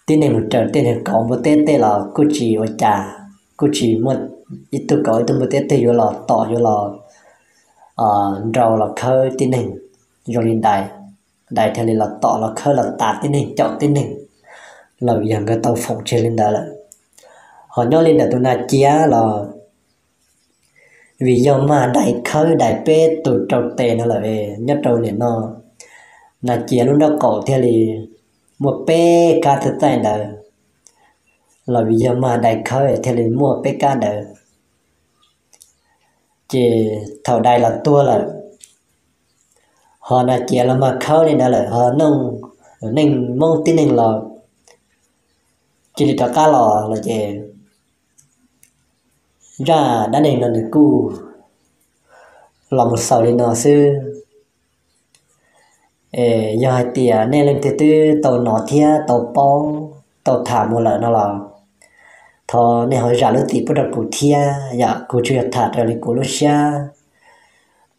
tib neeg mus raws tej neeg kauv npua teb tej los kuj tsis ua cas, kuj tsis muaj ib tug kauv ib tug npua teb twg yuav los tom yuav los nrau los khawb tib neeg zoo li Dais. Dais thiaj li los tom los khawb los tav tib neeg caum tib neeg los vim yog nkawd tau foom tseg li ntawd lawm. Ho nyob li ntawm tus Nas Ciav los vim yog mag Dais khawb Dais peb tus rau tes no lawm, nyob rau nim no Nas Ciav lub nraub qaum thiaj li muaj peb kab txaij txaij ntawd, los vim yog mag Dais khawb thiaj li muaj peb kab ntawd. Ces thaum Dais los tuag lawm, ho Nas Ciav los mag khawb li ntawd lawm, ho neej Hmoob tib neeg los cia li rov qab los lawm ces zaj dab neeg no nws kuj los mus xaus li no xwb. Yog hais tias nej leej twg twb tau hnov thiab tau paub tau tham mus lawm no los thov nej ho zam lub txim pub rau kuv thiab, yam kuv tsuas yog tham raws li kuv lub siab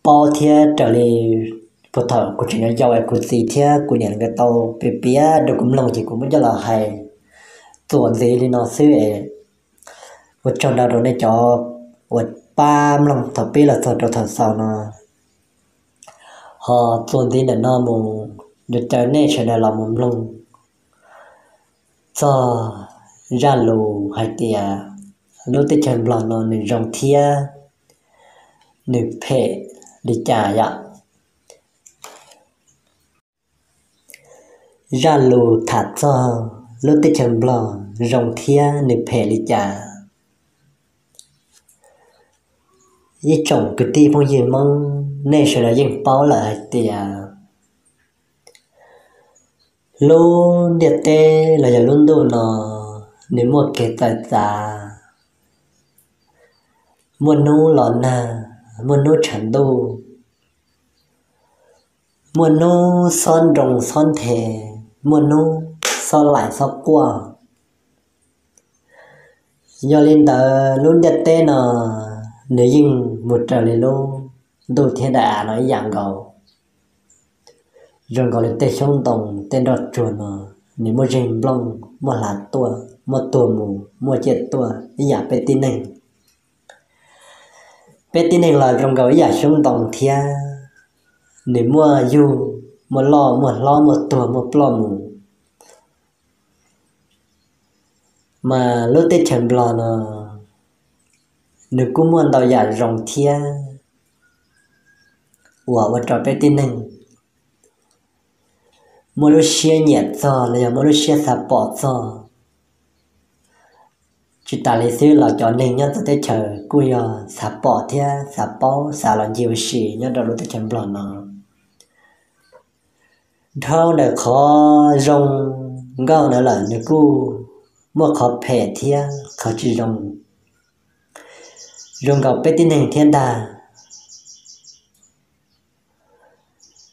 paub thiab raws li puag thaum kuv tseem yau yau es kuv txiv thiab kuv niam nkawd tau piav piav rau kuv mloog ces kuv muab coj los hais txuas ntxiv li no xwb es ua tsaug ntau rau nej cov uas pab mloog thaum pib los txog rau thaum xaus no. Ho txuas ntxiv ntawm no mus yuav caw nej sawv daws los mus mloog txog zaj lus hais tias lub teb chaws Nplog no nws zoo thiab nws phem li cas yom. Zaj lus tham txog lub teb chaws Nplog zoo thiab nws phem li cas. Ib tsoom kwv tij phooj ywg Hmoob, nej sawv daws yeej paub lawm hais tias lub ntiaj teb los yog lub ntuj no nws muaj kev txawv txav, muaj hnub los nag, muaj hnub tshav ntuj, muaj hnub xob nroo xob nthe, muaj hnub xob laim xob quaj. Yog li ntawd lub ntiaj teb no nws yeej mus raws li lub ntuj thiab daim av no ib yam nkaus. Zoo nkaus li tej xyoob ntoo tej nroj tsuag no, nws muaj zeeg nplooj, muaj hlav tuaj, muaj tuag mus, muaj ciaj tuaj ib yam peb tib neeg. Peb tib neeg los zoo nkaus ib yam xyoob ntoo thiab, nws muaj yug, muaj loj, muaj hlob, muaj tuag, muaj ploj mus. Mas lub teb chaws Nplog no, nws kuj muaj ntau yam zoo thiab uas ua rau peb tib neeg muaj lub siab nyiam txog los yog muaj lub siab xav pom txog. Tsis tas li xwb los cov neeg nyob txawv teb chaws kuj yog xav pom thiab xav paub xav los ncig ua si nyob rau lub teb chaws Nplog no. Dhau ntawm qhov zoo nkauj ntawd lawm nws kuj muaj qhov phem thiab qhov tsis zoo, zoo nkaus peb tib neeg thiab ntag.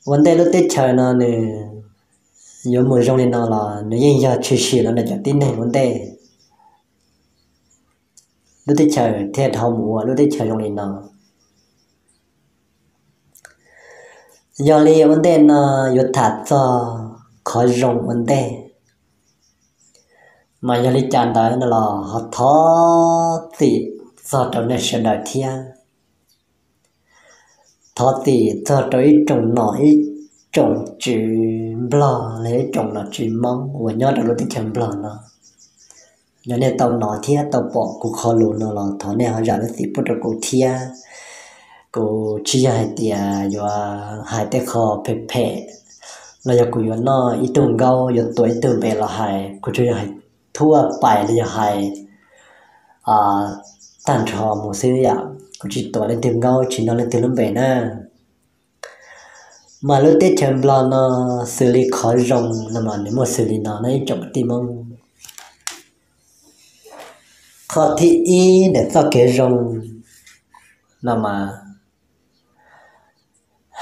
Ua ntej lub teb chaws no nws yuav mus zoo li no los nws yeej yog tshwm sim los ntawm cov tib neeg ua ntej, lub teb chaws thiaj dhau mus ua lub teb chaws zoo li no. Yog li ua ntej no yuav tham txog qhov zoo ua ntej, mas yog li cas ntawd no los ho thov txim txog rau nej sawv daws thiab. Thov txim txog rau ib tsoom nom ib tsoom tswv Nplog los ib tsoom nom tswv Hmoob uas nyob rau lub teb chaws Nplog no. Yog nej tau hnov thiab tau pom kuv qhov lus no los thov nej ho zam lub txim pub rau kuv thiab. Kuv tsis yog hais tias yuav hais tej qho phem phem los yog kuv yuav noj ib tug nkaub yuav tuav ib tug npe los hais, kuv tsuas yog hais thuaj pais los yog hais tag nrho mus xwb yom. Kuv tsis tuav leej twg nkaub tsis noj leej twg lub npe na. Mas lub teb chaws Nplog no xws li qhov zoo no mas nws muaj xws li no na ib tsoom tij Hmoob. Qhov thib ib ntawm txoj kev zoo no mas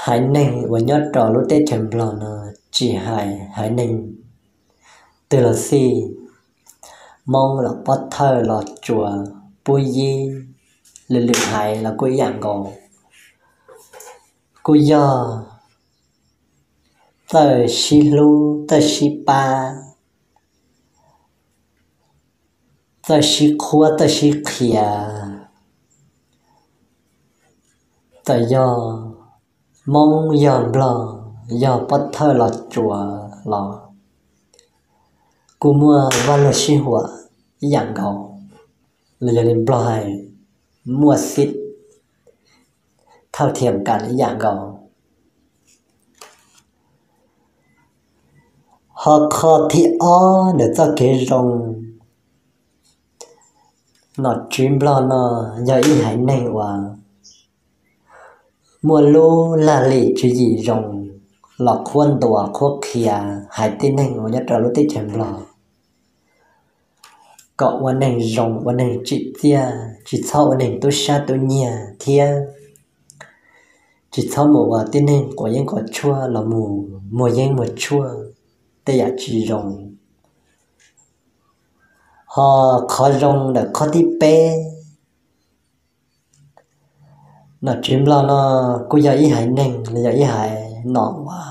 haiv neeg uas nyob rau lub teb chaws Nplog no tsis hais haiv neeg twg los xij, Hmoob los Pob Thawj los Tsuas, Pub Yib, lwm lwm haiv los kuj ib yam nkaus, kuj yog txawj sib hlub txawj sib pab, txawj sib qhuab txawj sib qhia. Txawm yog Hmoob yog Nplog yog Pob Thawj los Tsuas los kuj muaj vaj lug sib huam ib yam nkaus, los yog li Nplog hais muaj xib thauj thiam kas ib yam nkaus. Ho qhov thib ob ntawm txoj kev zoo, nom tswv Nplog no yog ib haiv neeg uas muaj lub laj lim tswv yim zoo los qhuab ntuas qhuab qhia haiv tib neeg uas nyob rau lub teb chaws Nplog kom ua neeg zoo ua neeg tsim txiaj, tsis txhob ua neeg tub sab tub nyiag thiab tsis txhob mus ua tib neeg quav yeeb quav tshuaj los mus muag yeeb muag tshuaj tej yam tsis zoo. Ho qhov zoo ntawm qhov thib peb, nom tswv Nplog no kuj yog ib haiv neeg los yog ib haiv nom uas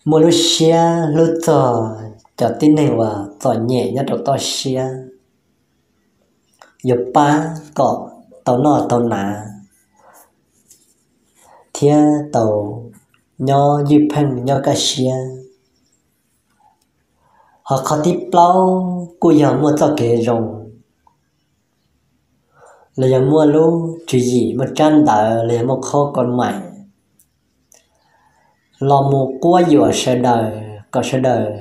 muaj lub siab hlub txog cov tib neeg uas txom nyem nyob rau toj siab, yuav pab kom tau noj tau hnav thiab tau nyob ywj pheej nyob kaj siab. Ho qhov thib plaub kuj yog muaj txoj kev zoo los yog muaj lub tswv yim muaj tsab ntawv los yog muaj khob ko maim los mus quab yuam sawv daws kom sawv daws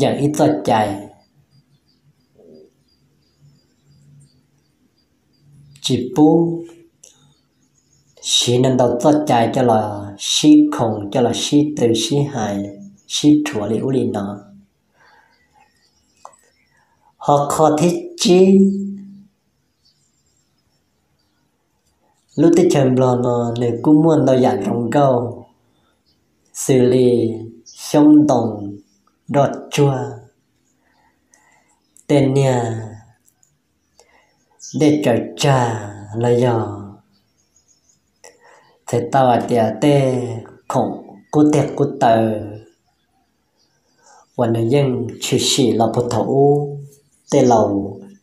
yeem ib txoj cai, tsis pub siv ntau ntau txoj cai coj los sib khoom coj los sib tw sib hais sib rhuav li ub li no. Ho qhov thib tsib, lub teb chaws Nplog no nws kuj muaj ntau yam zoo nkauj xws li xyoob ntoo, nroj tsuag, tej niag dej tsaws tsag los yog txhais tau hais tias tej khoom qub teg qub taw uas nws yeej tshwm sim los puag thaum ub tej laus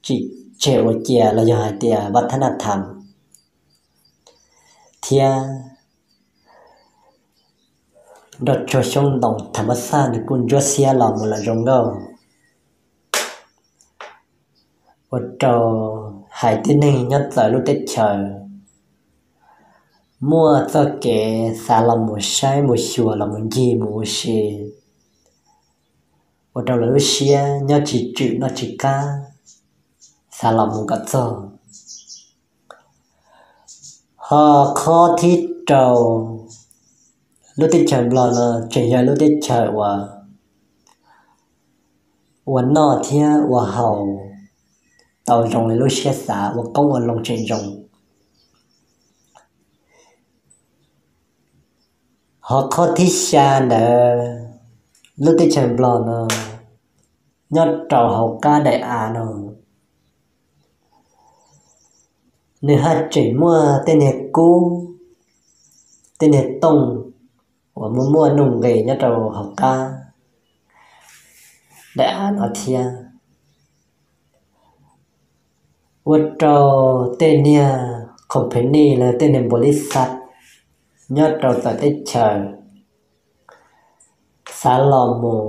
tsim tseg ua cia los yog hais tias vaj thab naj tham thiab nroj tsuag xyoob ntoo tham mab xaj nws kuj ntsuab xiab los mus lawm zoo nkauj. Ua rau haiv tib neeg nyob txawv lub teb chaws muaj txoj kev xav los mus saib mus xyuas los mus ncig mus ua si, ua rau lawv lub siab nyob tsis tswm noj tsis qab, xav los mus kom txog. Ho qhov thib rau, lub teb chaws Nplog no tseem yog lub teb chaws uas ua noj thiab ua haus tau zoo li lub siab xav, ua qoob ua loo tseem zoo. Ho qhov thib xya ntawd, lub teb chaws Nplog no nyob rau hauv qab daim av no, nws haj tseem muaj tej niag kub, tej niag tooj uas muaj muaj nuj nqis nyob rau hauv qab daim av no thiab. Ua rau tej niag company los tej niag npaum li xav nyob rau txawv teb chaws xav los mus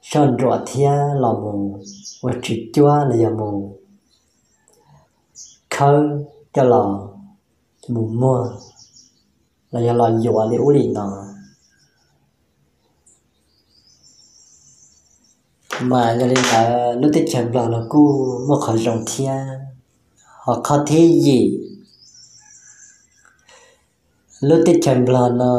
soj ntsuam thiab los mus ua tswv cuab los yog mus khawb coj los mus muag los yog los yuav li ub li no. Mas yog li ntawd lub teb chaws Nplog no kuj muaj qhov zoo thiab. Ho qhov thib yim, lub teb chaws Nplog no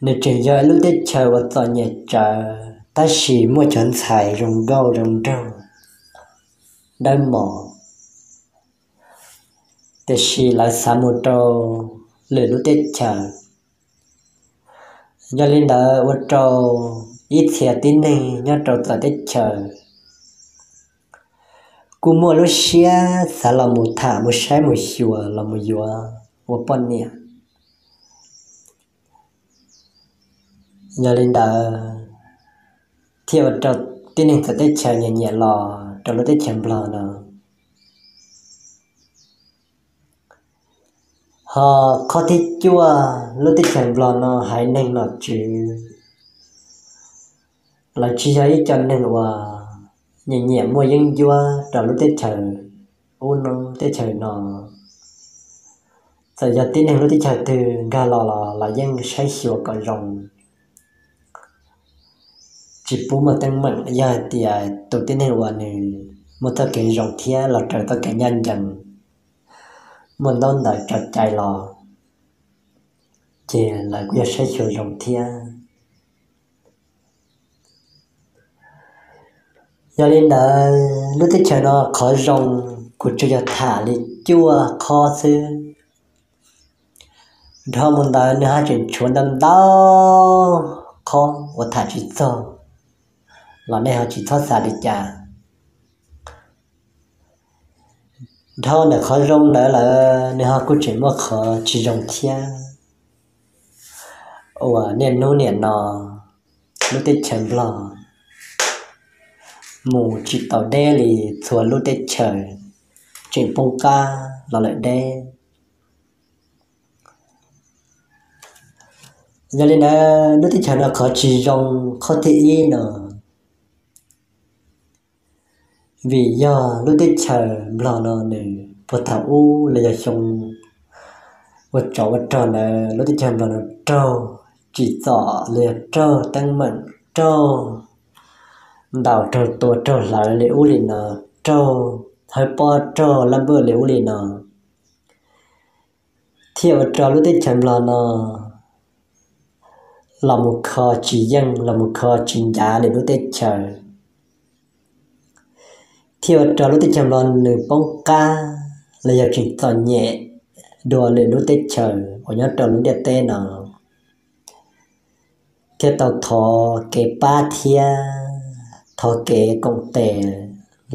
nws tseem yog ib lub teb chaws uas txom nyem tsawv tab sis muaj cov ntxhais zoo nkauj zoo nraug dawb mos, tiam sis lawv xav mus rau lwm lub teb chaws. Yog li ntawd ua rau ib txhia tib neeg nyob rau txawv teb chaws kuj muaj lub siab xav los mus tham mus saib mus xyuas los mus yuav ua poj niam. Yog li ntawd thiaj ua rau tib neeg txawv teb chaws nyiam nyiam los rau lub teb chaws Nplog no. Ho qhov thib cuaj, lub teb chaws Nplog no haiv neeg nom tswv lawv tsis yog ib co neeg uas nyiam nyiam muaj yeeb ncuab rau lub teb chaws ub no teb chaws no. Txawm yog tib neeg lub teb chaws twg nkag los los lawv yeej saib xyuas kom zoo, tsis pub muaj teeb meem. Yog hais tias tus tib neeg uas nws muaj txoj kev zoo thiab los raws txoj kev ncaj ncees, muaj ntaub ntawv tso cai los ces lawv kuj yog saib xyuas zoo thiab. Yog li ntawd lub teb chaws no qhov zoo kuv tsuas yog tham li cuaj qhov xwb. Dhau mus ntawd nws ho tseem tshuav ntau ntau qhov uas tham tsis txog los nej ho tsis txhob xav li cas. Dhau ntawm qhov zoo ntawd lawm nws ho kuj tseem muaj qhov tsis zoo thiab. Uas niaj hnub niam no lub teb chaws Nplog mus tsis tau deb li txhua lub teb chaws, tseem poob qab los lawm deb. Yog li ntawd lub teb chaws no qhov tsis zoo qhov thib ib no vim yog lub teb chaws Nplog no nws puag thaum ub los yog xyoo ua tsov ua rog ntawd lub teb chaws Nplog no raug tsim txom los yog raug teeb meem, raug ntaus raug tua raug hlawv li ub li no, raug hawb pob raug lab npawj li ub li no, thiaj ua rau lub teb chaws Nplog no los mus kho tsis yeej los mus kho tsis ncav lwm lub teb chaws, thiaj ua rau lub teb chaws Nplog nws poob qab los yog tseem txom nyem dua lwm lub teb chaws uas nyob rau lub ntiaj teb no, thiaj tau thov kev pab thiab thov kev koom tes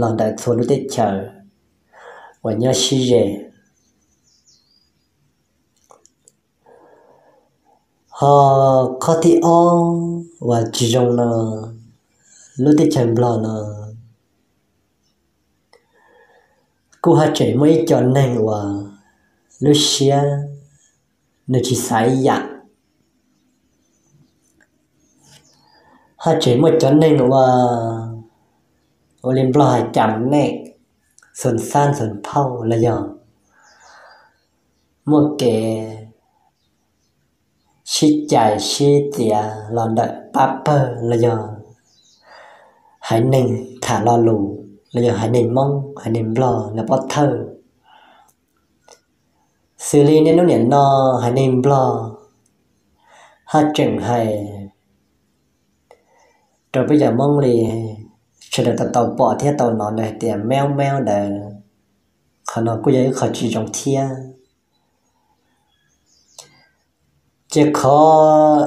los ntawm txhua lub teb chaws uas nyob sib ze. Ho qhov thib ob uas tsis zoo no, lub teb chaws Nplog no kuj haj tseem muaj ib co neeg uas lub siab nws tsis xav ib yam. Haj tseem muaj cov neeg uas ua li Nplog hais cam nej, xuas xab xuas phauj los yog muaj kev sib cais sib txiav los ntawm pab pawg los yog haiv neeg tham lo lus los yog haiv neeg Hmoob haiv neeg Nplog los pov thawj. Xws li niaj hnub niam no haiv neeg Nplog haj tseem hais rau peb cov Hmoob li sawv daws tau tau pom thiab tau hnov ntawd hais tias meob meob ntawd, qhov no kuj yog ib qho tsis zoo thiab. Ces qhov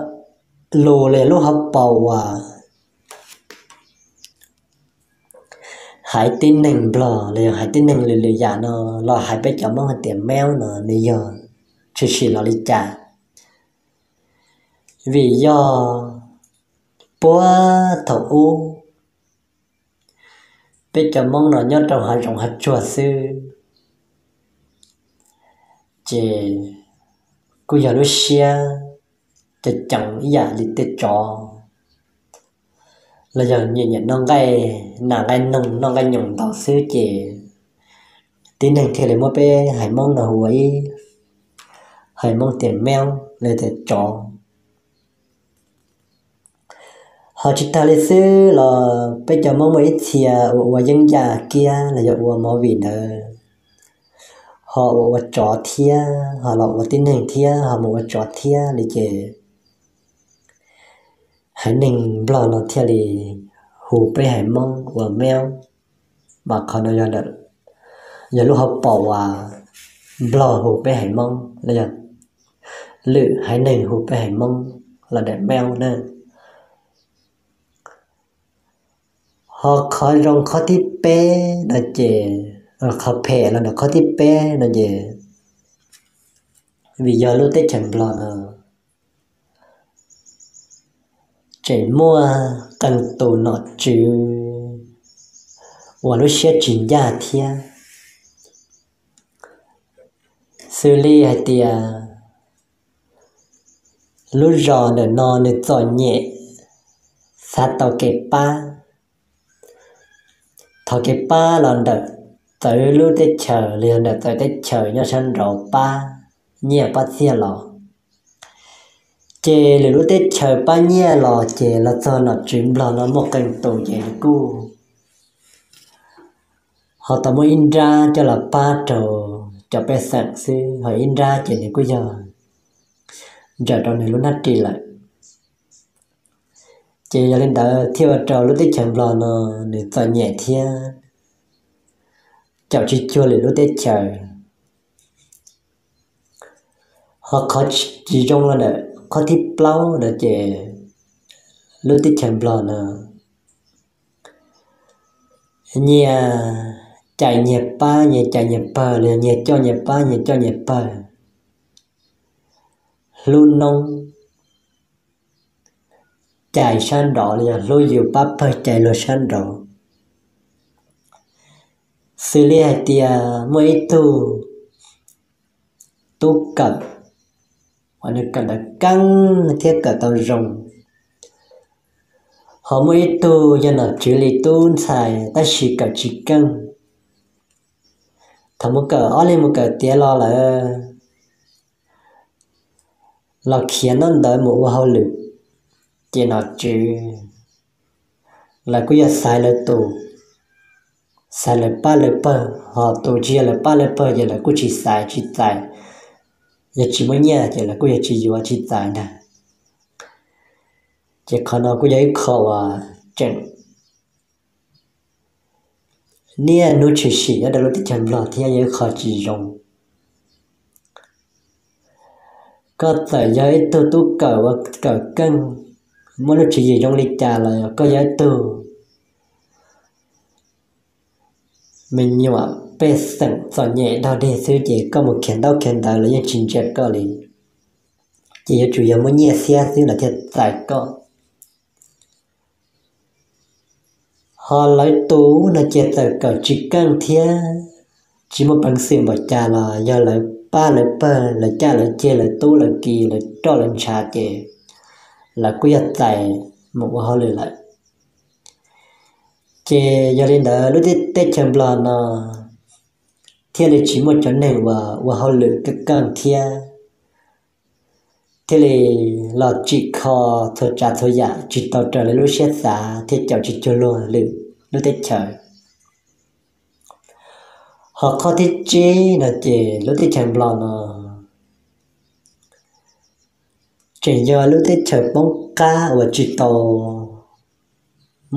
lus los yog lub hauv paus uas haiv tib neeg Nplog los yog haiv tib neeg lwm lwm yam no los hais peb cov Hmoob hais tias meob no nws yog tshwm sim los li cas? Vim yog puag thaum ub Peb cov Hmoob no nyob rau hav zoov hav tsuag xwb, ces kuj yog lub siab ceev ceev ib yam li tej tsov, los yog nyiam nyiam noj nqaij nas nqaij noog noj nqaij nyoos ntau xwb ces tib neeg thiaj li muab peb haiv Hmoob no hu ua ib haiv Hmoob tias meob los tias tsov. Ho tsis tag li xwb los peb cov Hmoob muaj ib txhia uas ua yeeb yaj kiab los yog ua movie ntawd, ho ua ua tsov thiab, ho los ua tib neeg thiab, ho mus ua tsov thiab li ces haiv neeg Nplog no thiaj li hu peb haiv Hmoob ua meob. Mas qhov no yog lub hauv paus uas Nplog hu peb haiv Hmoob los yog lwm haiv neeg hu peb haiv Hmoob los tias meob na. Ho qhov zoo qhov thib peb no ces, qhov phem los ntawm qhov thib peb no ces, vim yog lub teb chaws Nplog no tseem muaj qee tus nom tswv uas lub siab tsis ncaj thiab, xws li hais tias lub zos ntawm no nws txom nyem, xav tau kev pab. Thov kev pab los ntawm txawv lub teb chaws los yog ntawm txawv teb chaws nyob sab nraud pab nyiaj pab txiaj los, ces lwm lub teb chaws pab nyiaj los ces los txog nom tswv Nplog no muaj qee tus ces nws kuj ho tau muaj ib nrab coj los pab rau cov pej xeem xwb, ho ib nrab ces nws kuj yog ntsawm rau nws lub hnab ris lawm. Ces yog li ntawd thiaj ua rau lub teb chaws Nplog no nws txom nyem thiab caum tsis cuag lwm lub teb chaws. Ho qhov tsis zoo los ntawm qhov thib plaub no ces lub teb chaws Nplog no nyias cais nyias pab, nyias cais nyias pawg los yog nyias coj nyias pab, nyias coj nyias pawg, hlub noob cais sab nraud los yog hlub yus pab pawg cais luag sab nraud. Xws li hais tias muaj ib tug tub kawm uas nws kawm ntawv keej thiab kawm tau zoo, ho muaj ib tug yog nom tswv li tub ntxhais tab sis kawm tsis keej. Thaum mus kawm ob leeg mus kawm tiav los lawm los khiav noj ntawd mus ua hauj lwm, ces nom tswv lawv kuj yog xaiv lawv tus, xaiv lawv pab lawv pawg, ho tus tsis yog lawv pab lawv pawg ces lawv kuj tsis xaiv tsis txais, yog tsis muaj nyiaj ces lawv kuj yog tsis yuav tsis txais ntag. Ces qhov no kuj yog ib qho uas tseem niaj hnub tshwm sim nyob rau lub teb chaws Nplog thiab yog ib qho tsis zoo. Koj txawm yog ib tug tub kawm uas kawm keej, muaj lub tswv yim zoo li cas los koj yog ib tug me nyuam pej xeem txom nyem dog dig xwb ces koj mus khiav ntaub khiav ntawv los yeej tsis ntsia koj li, ces yuav tsum yog muaj nyiaj xiab xwb los thiaj txais koj. Ho lawv tus no ces txawm kawm tsis keej thiab tsis muaj peev xwm npaum cas los yog lawv pab lawv pawg, lawv caj lawv ceg, lawv tub lawv ki, lawv roj lawv ntshav ces lawv kuj yog txais mus ua hauj lwm lawm. Ces yog li ntawd lub teb chaws Nplog no thiaj li tsis muaj cov neeg uas ua hauj lwm keej keej thiab, thiaj li los tsim kho txhua tsav txhua yam tsis tau raws li lub siab xav thiab caum tsis cuag luag lwm lub teb chaws. Ho qhov thib tsib no ces lub teb chaws Nplog no tseem yog lub teb chaws poob qab uas tsis tau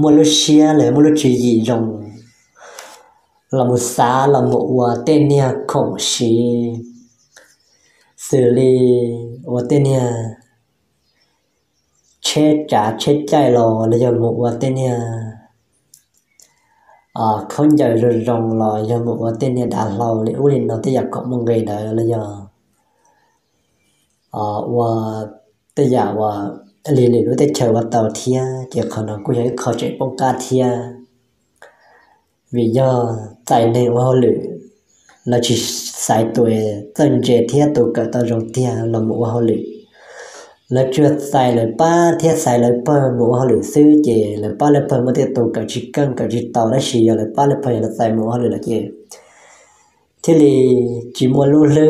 muaj lub siab los muaj lub tswv yim zoo los mus xav los mus ua tej niag khoom siv, xws li ua tej niag tsheb tsav tsheb caij los los yog mus ua tej niag khaub ncaws zoo zoo los yog mus ua tej niag dav hlau li ub li no tej yam khoom muaj nqis ntawd los yog ua tej yam uas li lwm lub teb chaws ua tau thiab, ces qhov no kuj yog ib qho tseem poob qab thiab. vim yog txais neeg ua hauj lwm, lawv tsis xaiv tus txawj ntse thiab tus kawm tau zoo tiag los mus ua hauj lwm. Lawv tsuas txais lawv pab thiab xaiv lawv pawg mus ua hauj lwm xwb, ces lawv pab lawv pawg muaj tej tus kawm tsis keej kawm tsis tau, tab sis yog lawv pab lawv pawg yog lawv txais mus ua hauj lwm lawm ces thiaj li tsis muaj lub hlwb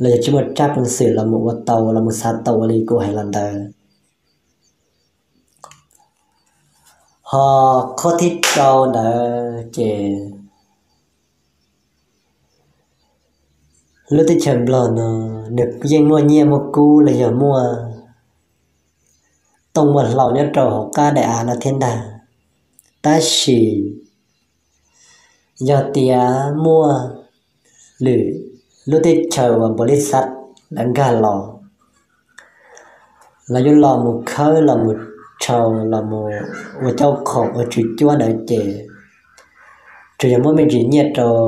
los yog tsis muaj tsab peev xwm los mus ua tau los mus xav tau ua li kuv hais los ntawd. Ho qhov thib rau ntawd ces lub teb chaws Nplog no nws yeej muaj nyiaj muaj kub los yog muaj tooj muaj hlau nyob rau hauv qab daim av no thiab ntag. Tab sis yog tias muaj lwm lub teb chaws uas npaum li xav lawv nkag los, los yuav los mus khawb los mus tshau los mus ua caub khoom ua tswv cuab ntawd ces tsuas yog muab me ntsis nyiaj rau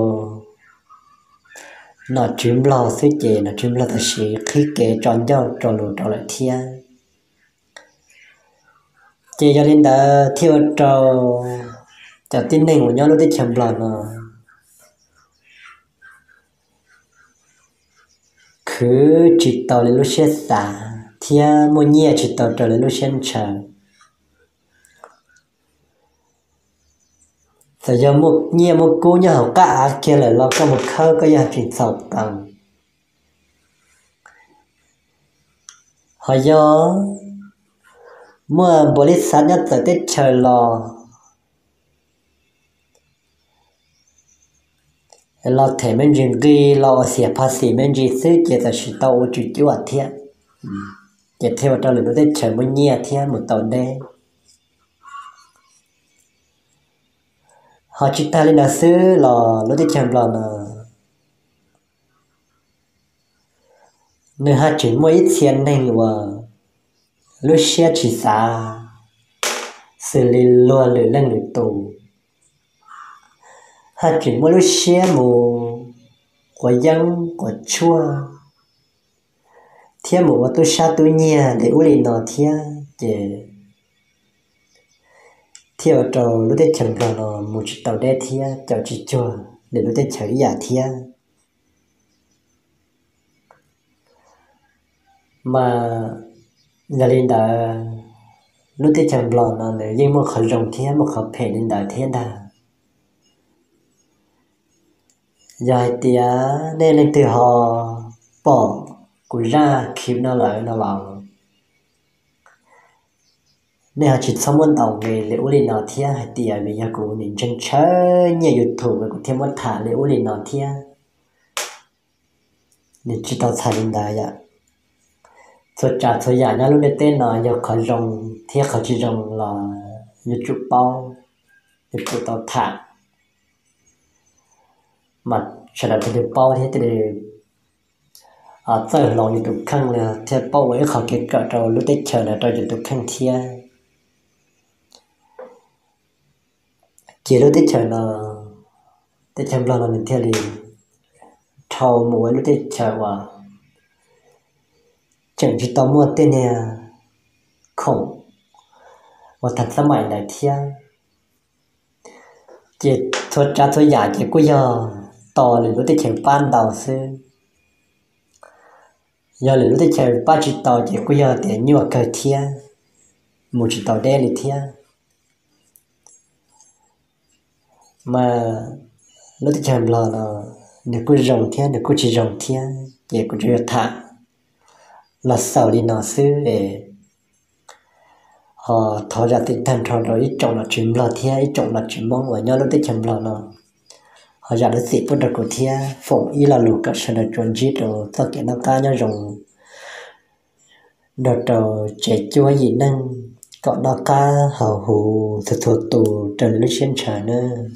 nom tswv Nplog xwb ces nom tswv Nplog tam sim qhib kev tso ncauj rau lus rau lawm thiab. Ces yog li ntawd thiaj ua rau cov tib neeg uas nyob lub teb chaws Nplog no khwv tsis tau li lub siab xav thiab muaj nyiaj tsis tau raws li lub siab ntshaw. Txawm yog muaj nyiaj muaj kub nyob hauv qab av kiag lawm los koj mus khawb koj yeej tsis txhaum peev. Ho yog muaj npaum li xav nyob txawv teb chaws los los them me ntsis nqi los ua xiam pha xim me ntsis xwb ces tam sim tau ua tswv cuab thiab, ces thiaj ua rau lwm lub teb chaws muaj nyiaj thiab mus tau deb. Ho tsis tag li ntawd xwb los lub teb chaws Nplog no nws haj tseem muaj ib txhia neeg uas lub siab tsis xav xws li luag lwm leej lwm tus, haj tseem muaj lub siab mus quav yeeb quav tshuaj thiab mus ua tub sab tub nyiag li ub li no thiab ces thiaj ua rau lub teb chaws Nplog no mus tsis tau deb thiab caum tsis cuag lwm lub teb chaws ib yam thiab. Mas yog li ntawd, lub teb chaws Nplog no nws yeej muaj qhov zoo thiab muaj qhov phem li ntawd thiab ntag. Yog hais tias nej leej twg ho pom kuv zaj clip no lawm no los nej ho tsis txhob muab ntaus nqi li ub li no thiab hais tias vim yog kuv nim ntseeg tshawb nyiaj YouTube kuv thiaj muab tham li ub li no thiab. Nws tsis tau txhais li ntawd yom. Txhua tsav txhua yam nyob lub ntiaj teb no yog qhov zoo thiab qhov tsis zoo los yuav tsum paub, yuav tsum tau tham, mas sawv daws thiaj li paub thiab thiaj li txawj hloov yus tus kheej li thiaj paub ua ib qho kev kawm rau lub teb chaws no rau yus tus kheej thiab. Ces lub teb chaws no, teb chaws Nplog no nws thiaj li dhau mus ua lub teb chaws uas tseem tsis tau muaj tej niag khoom uas tham xab maim ntawd thiab. Ces txhua tsav txhua yam ces kuj yog tos lwm lub teb chaws pab ntau xwb. Yog lwm lub teb chaws pab tsis tau ces kuj yog tias nyuaj kawg thiab, mus tsis tau deb li thiab. Mas lub teb chaws Nplog no nws kuj zoo thiab nws kuj tsis zoo thiab ces kuv tsuas yog tham los xaus li no xwb es ho thov zam txim tag nrho rau ib tsoom nom tswv Nplog thiab ib tsoom nom tswv Hmoob uas nyob lub teb chaws Nplog no. Ho zam lub txim pub rau kuv thiab foom ib lo lus kom sawv daws tsuas ntsib rau txoj kev noj qab nyob zoo nrog rau tsev cuab yim neej kom noj qab haus huv txhua txhua tus raws li lub siab ntshaw nawb.